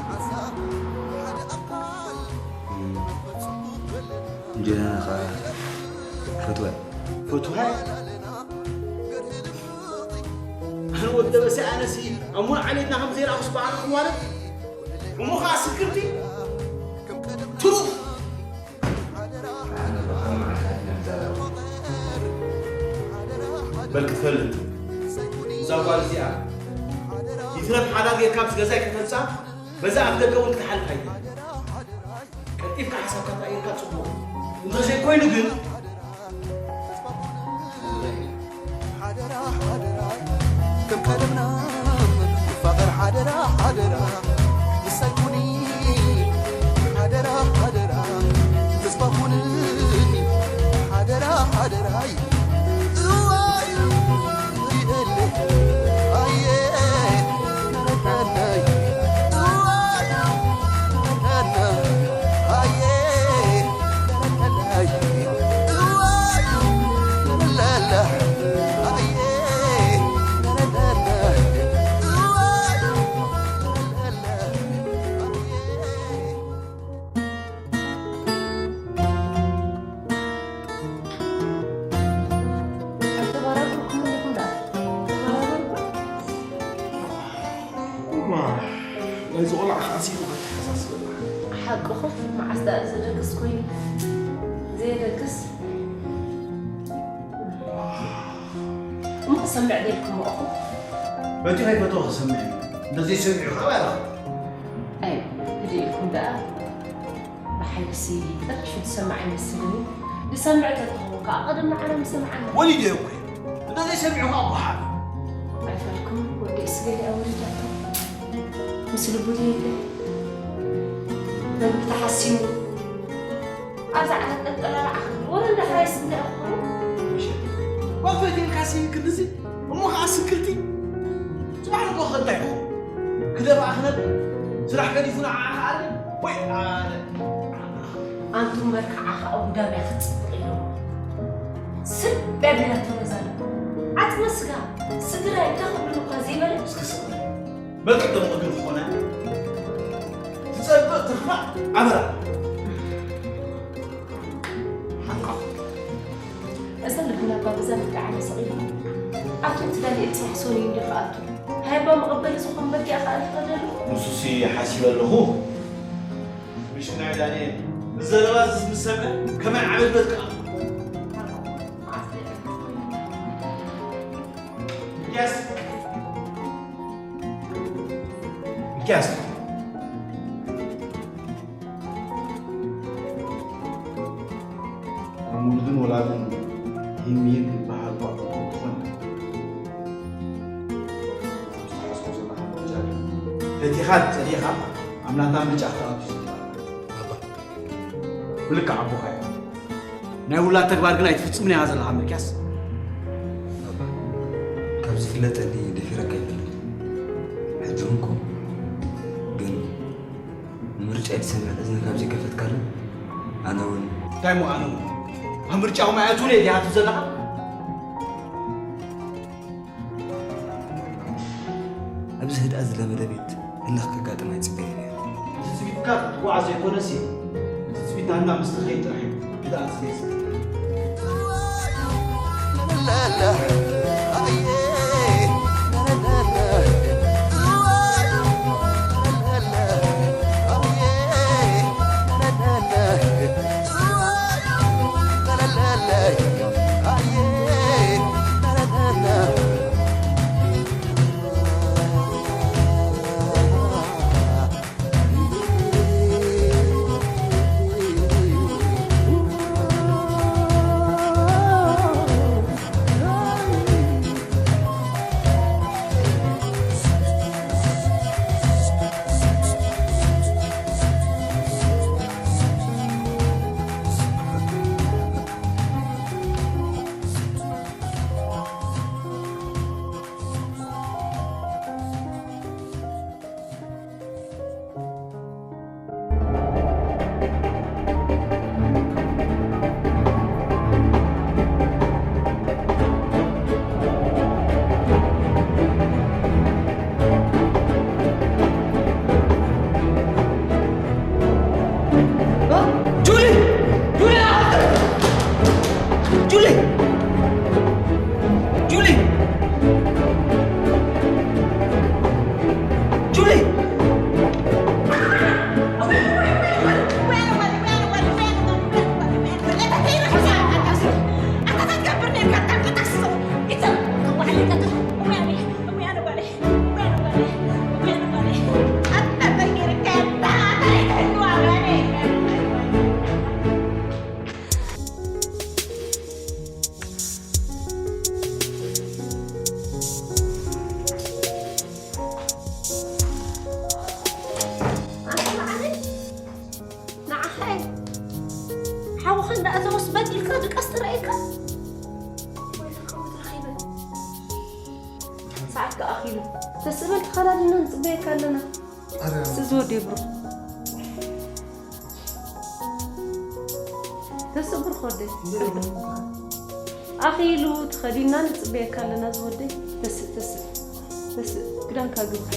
እም፣ እንጀራና ከኣ ፈትዋ። ፈትዋ? ኣነ ወዲ ደበሰ፣ ኣነሲ ኣብ ሙሉእ ዓሌትና ከም ዘይረኣኹስ በዓል ክዋረድ። እሞ ኸኣ ስክርቲ? ትሩፍ! ኣነ ብኸመይ መዓልታት ኢና ንዛረብ? በል ክትፈልጥ፣ እዛ ጓል እዚኣ ይትረፍ ሓዳር ጌርካ ምስ ገዛይ ከተምጽኣ፣ በዛ ኣፍ ደገ እውን ክትሓልፍ ኣይትኽእልን። ቀልጢፍካ ሓሳብካ ቀይርካ ጽቡቕ። እንተዘይኮይኑ ግን፣ ሓደራ ሓደራ፣ ከም ቀደምና ንፋቐር ሓደራ ሓደራ፣ ምሳይ ኩኒ ሓደራ ሓደራ፣ ተስፋ ኩንኒ ሓደራ ሓደራይ። እዋይ ይደሊ ኣየ ነረዳናይ። እዋይ ነረዳናይ ኣየ ነረዳናይ። እዋይ ነረዳና ኣየ ነረዳና። እዋይ ነረዳና ኣየ። ኣይተባራበርኩምን ኢኹም ደኣ። ተባራበርኩም። እማ፣ ናይዚ ቆልዓ ከኣ ሲሉ ከተሓሳስበና። ሓቅኹም፣ መዓስ ደኣ ዘደግስ ኮይኑ? ዘየደግስ? እሞ ክሰምዕ ደልኩም እኹም? በቲ ከይፈተወ ክሰምዕ እዩ። እንተዘይሰሚዑ ከኣ ባዕልኻ። ኣይ፣ ህድእ ኢልኩም ደኣ። ብሓይልሲ ጠፊሹ ዝሰምዕ ኣይመስልን እዩ። ዝሰምዕ ተትኸውን ከኣ ቀደም ንዓና ምሰምዓና። ወሊዱ እየ እኮ። እንተዘይሰሚዑ ከኣ ኣቦ ሓቢ። ኣይፋልኩም፣ ወዲ እስገሊኣ ወሊዳቶ። ምስ ልቡ ዘይብለ መግቢ ተሓሲሙ። ኣብዛ ዓራት ጠንጠላላ ዓኽብል ወረ እንዳሕራይ ስምዕ እኮ። መሸት። ጓል ፈቲንካሲ ክንድዚ? እሞ ኸዓ ስክርቲ? ጽባሕ ንግሆ ከ እንታይ ይኸውን? ክደብኣ ክነብር? ስራሕ ገዲፉ ንዓኣ ክኣሪ? ወይ ኣነ። ኣንቱም መርክዓ ኸዓ ጉዳምያ ክትጽብቕ ኢሎም። ስብ ቢያቢላቶ ነዛ ዓጽመ ስጋ ስድራይ እንታይ ክብሉ እኳ ዘይበለ። እስኪ ስቕ በል። በል ቅድም ቅድም ዝኾነ ትጸብቕ ትኽፋእ ኣበራ። ሓንቃ። እዛ ልቡና እባ በዛ ልክዕ ኣነ ሰቒላ። ኣብቲ እትደልየ ጽባሕ ሰኑይ እንዲ ክኣቱ። ሃይባ መቐበሊ ዝኾን በጊዕ ከኣ ንኽተደሉ። ንሱሲ ሓሲበ ኣለኹ። ምሽ ናይ ዳንኤል። ብዘረባ ዝስ ምስ ሰምዐ ከመይ ዓመት በትካ። Yes. ሚኪያስ፣ ከም ውሉድን ወላድን ይህን ምሂን ክበሃል እኳ እኹል ክኾን እዩ። ኣብ ዝተሓስቦ ዘለኻ ምርጫ ግን ፈቲኻ ጸሊእኻ ኣብ ናታ ምርጫ ክትኣቱ እዩ ዝግባእ። ኣባ። ብልክዕ ኣቦኻ ኢኻ። ናይ ውላድ ተግባር ግን ኣይትፍጽምን ኢኻ ዘለኻ ሚልክያስ። ኣባ፣ ካብ ዝፍለጠኒ ደፊረካ ኣይፈልጥን። ሕጂ እውን ከምኡ። ግን ንምርጫይ ትሰምዕ እዝኒ ካብ ዘይከፈትካሉ፣ ኣነ እውን እንታይ እሞ ኣነ እውን? ኣብ ምርጫኹም ኣይኣትውን እየ ዲኻ ትብል ዘለኻ? ኣብዚ ህድኣት ዝለመደ ቤት ህልኽ ከጋጥም ኣይጽበይን እየ። ትጽቢትካ ክትጓዓዝ ዘይኮነሲ፣ ትጽቢት ናትና ምስ ትኸይድ ጥራሕ እዩ ህድኣት ዝመጽእ። ላላ፣ ኣየ፣ ላላ። እንዳእተወስ በጥ ኢልካ ድቃስ ጥራይ ኢልካ። ወይ ተቀምጥ ረኺበ። ሰዓት ከኣኺሉ። ተስእ በል ተኸዳድና ንጽበየካ ኣለና። ኣረ። ስእ ዝወደይ ብሩኽ። ተስእ ብሩኽ ወደይ። ኣኺሉ ተኸዲና ንጽበየካ ኣለና ዝወደይ። ተስእ፣ ተስእ። ተስእ። ክዳንካ ግብር።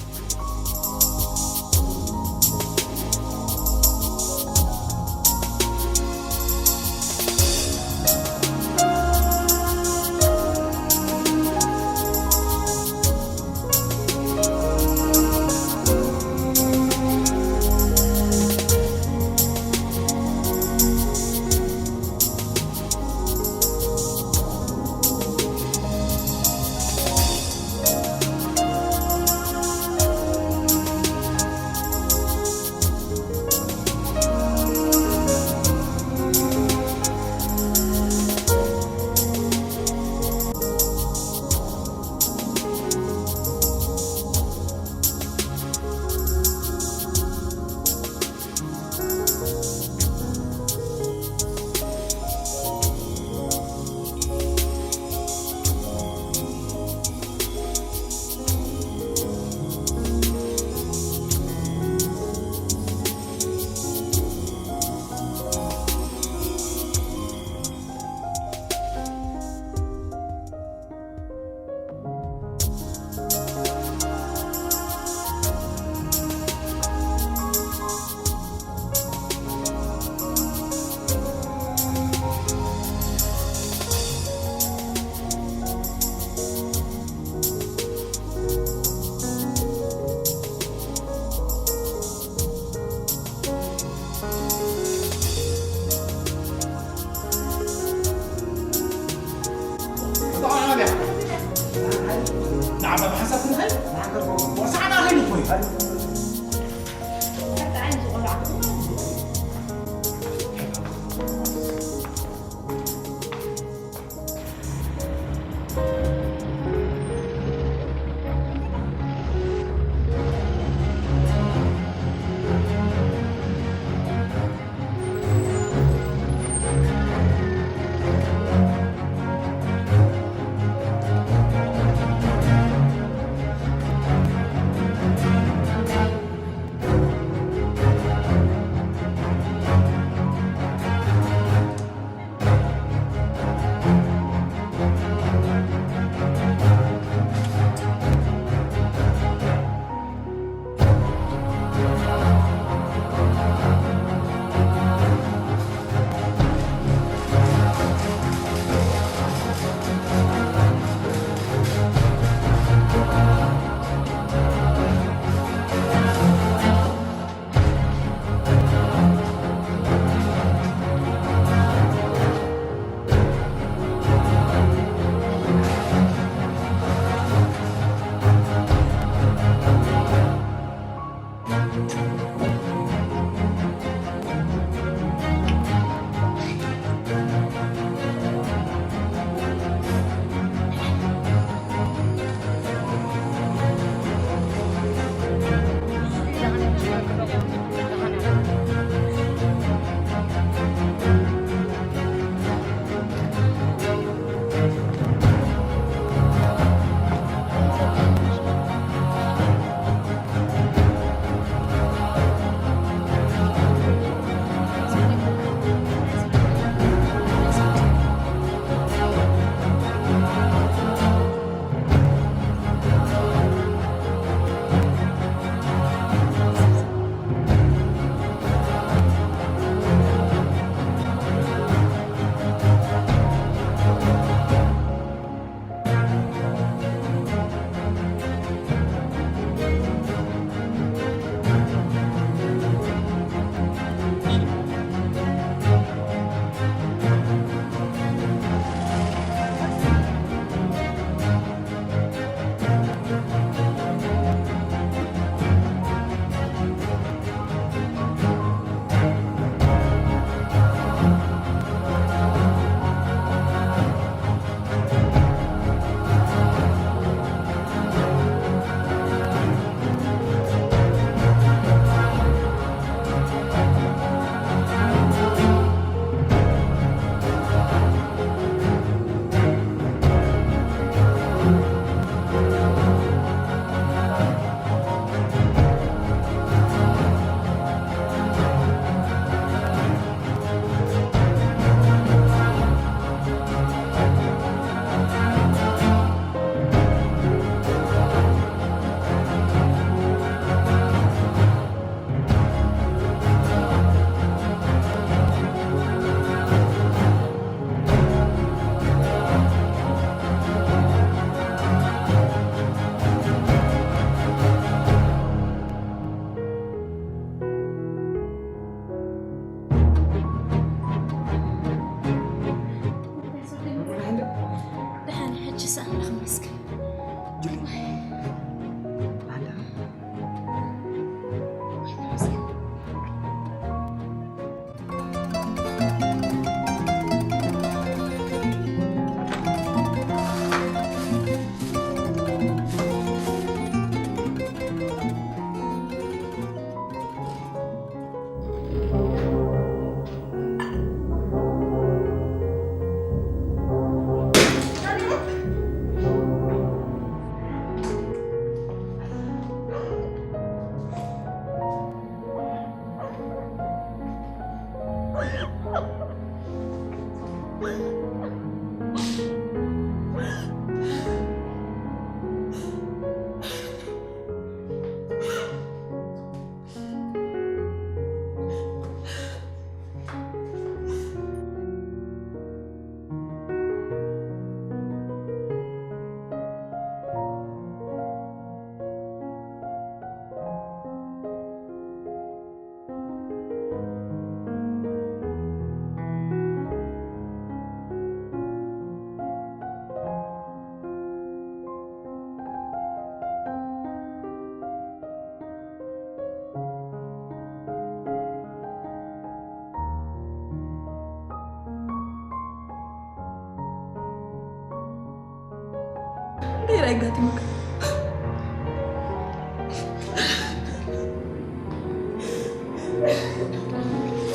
እንታይ ኣጋጢሙካ?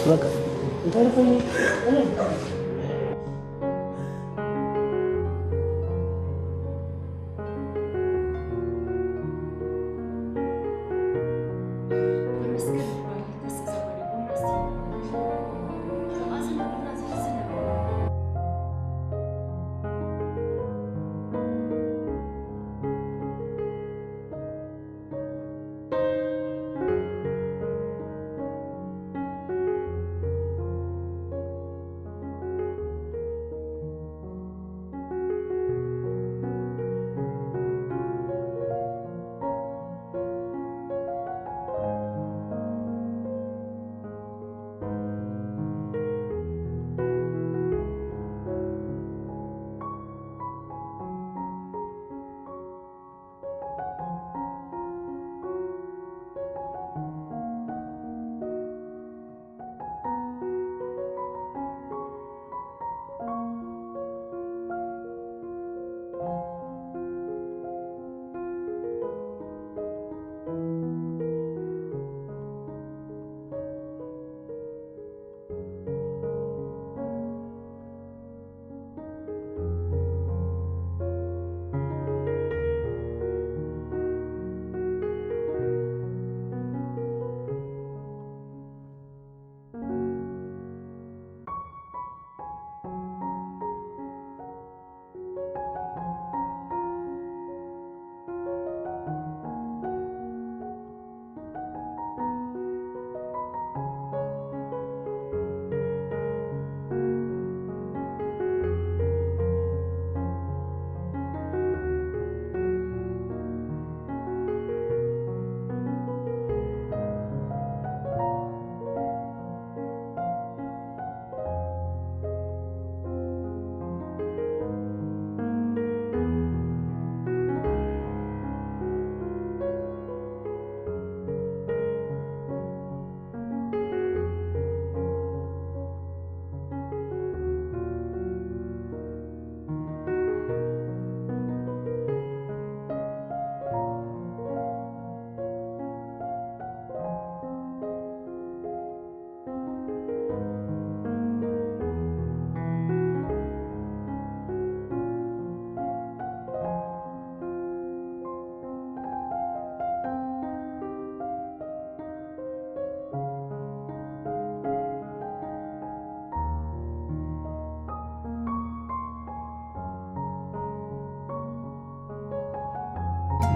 በቃ እንታይ ደኾን?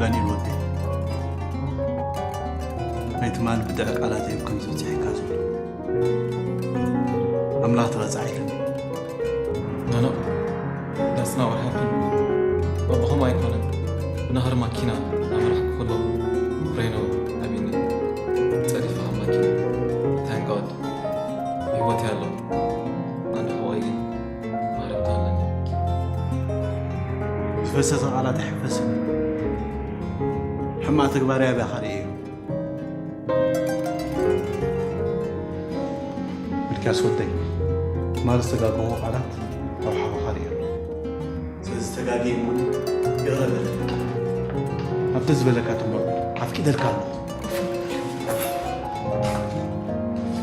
ዳንኤል ወደይ፣ ናይ ትማሊ ብድዐ ቃላት እዮም ከምዚ በጺሐካ ዘሎ። ኣምላኽ ተቐጻዒ ይኹን። No, no. That's not what happened. በብኸም ኣይኮነን። ብናህሪ ማኪና እናመራሕኩ ከሎ ብሬኖ ኣቢኒ ጸዲፋ ካብ ማኪና። Thank God። ብህይወት ኣሎ። ኣንድ ሆይ ግን ማረምታ ኣለኒ። ዝፈሰሰ ቃላት ኣይሕፈስን። ሕማቕ ተግባር ያብያኻ ርእየ። ሚልክያስ ወደይ፣ ትማሊ ዝተጋገኹ ቃላት ካብ ሓውኻ ርእየ ኣለኹ። ስለዚ ተጋግየ እሞ ይቕረ በለኒ። ኣብቲ ዝበለካ ተመርዖ ኣፍቂደልካ ኣለኹ።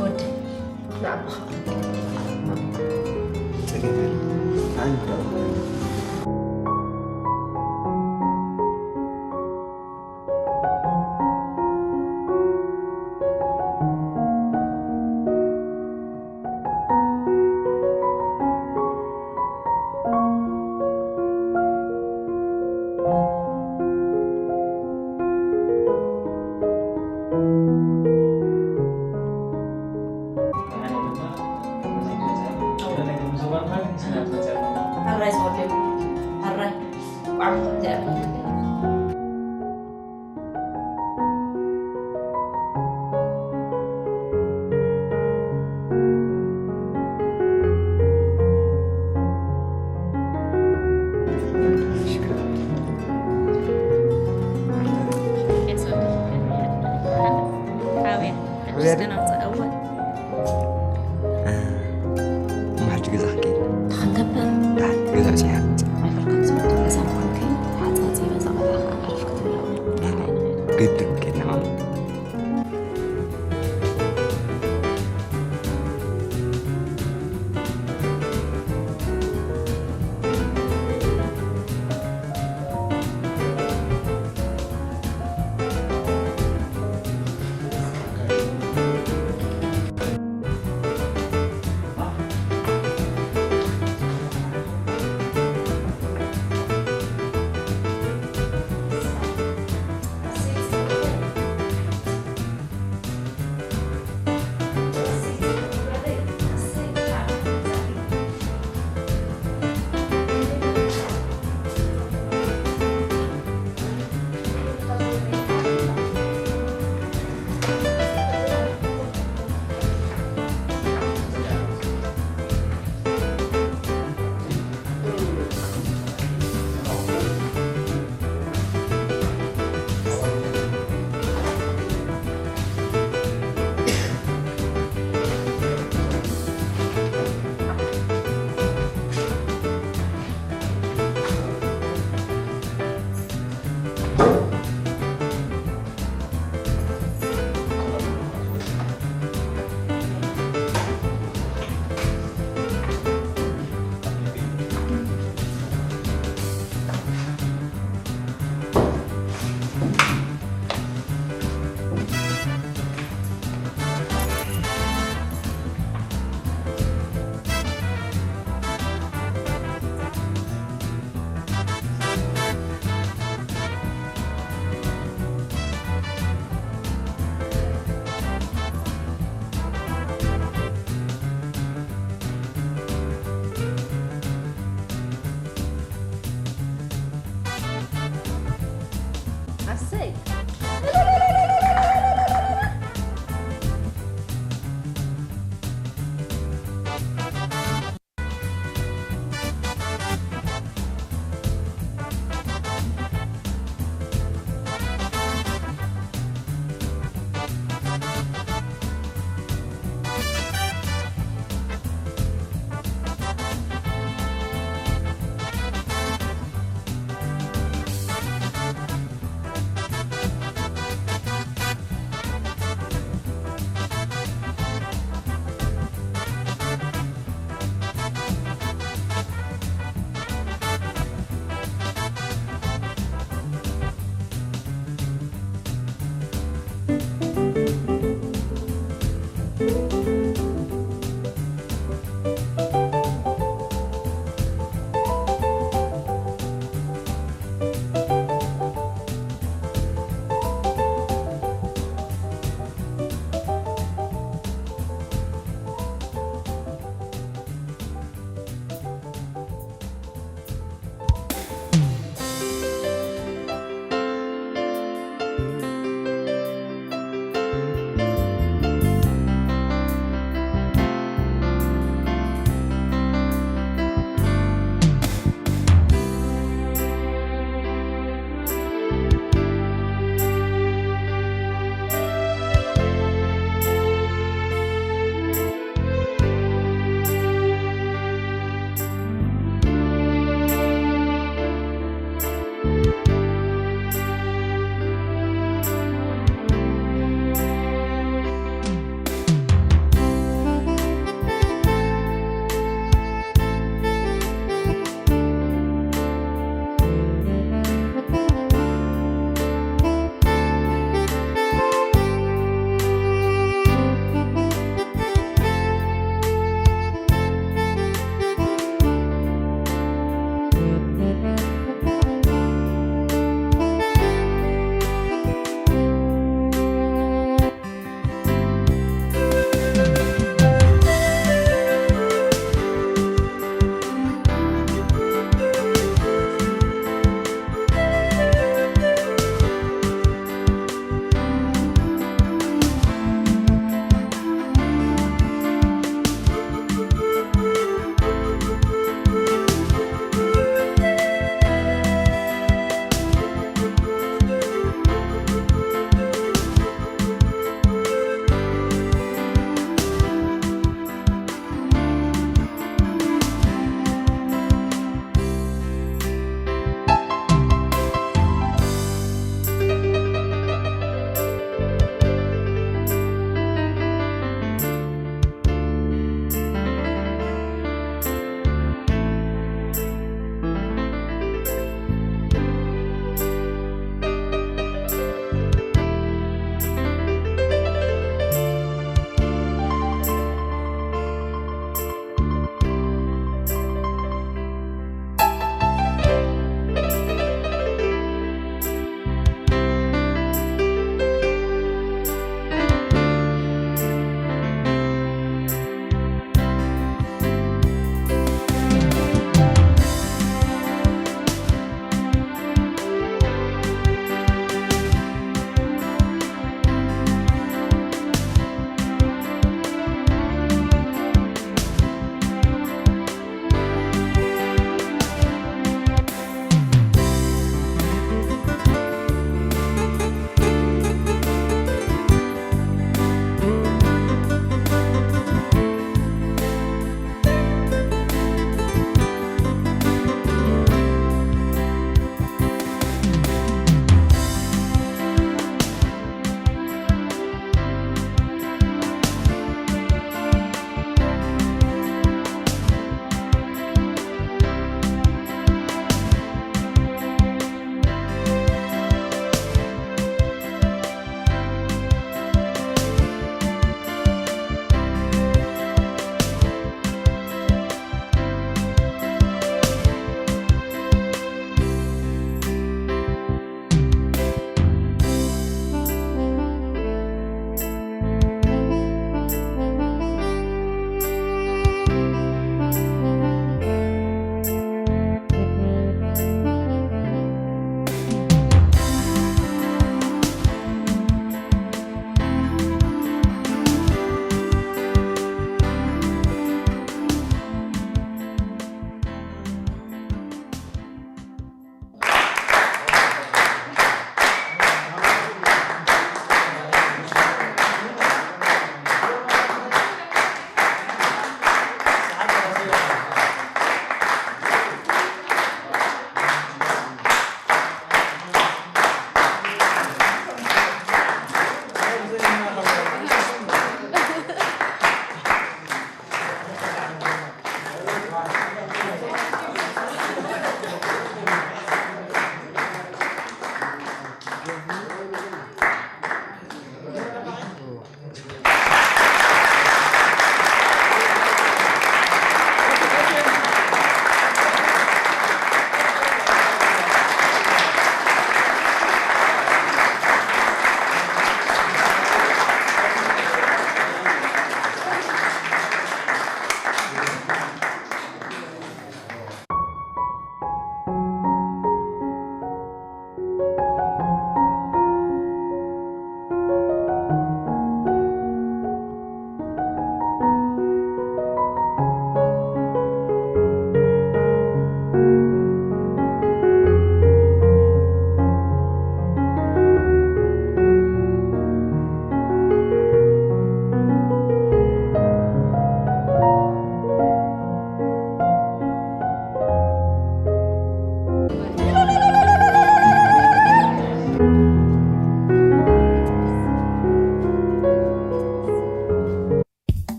ወደይ፣ ንዓኻ። ጸገም የለን። ኣይ፣ ሕራይ ዝወደይ፣ ሕራይ። ቋዕሚ ከምዚኣ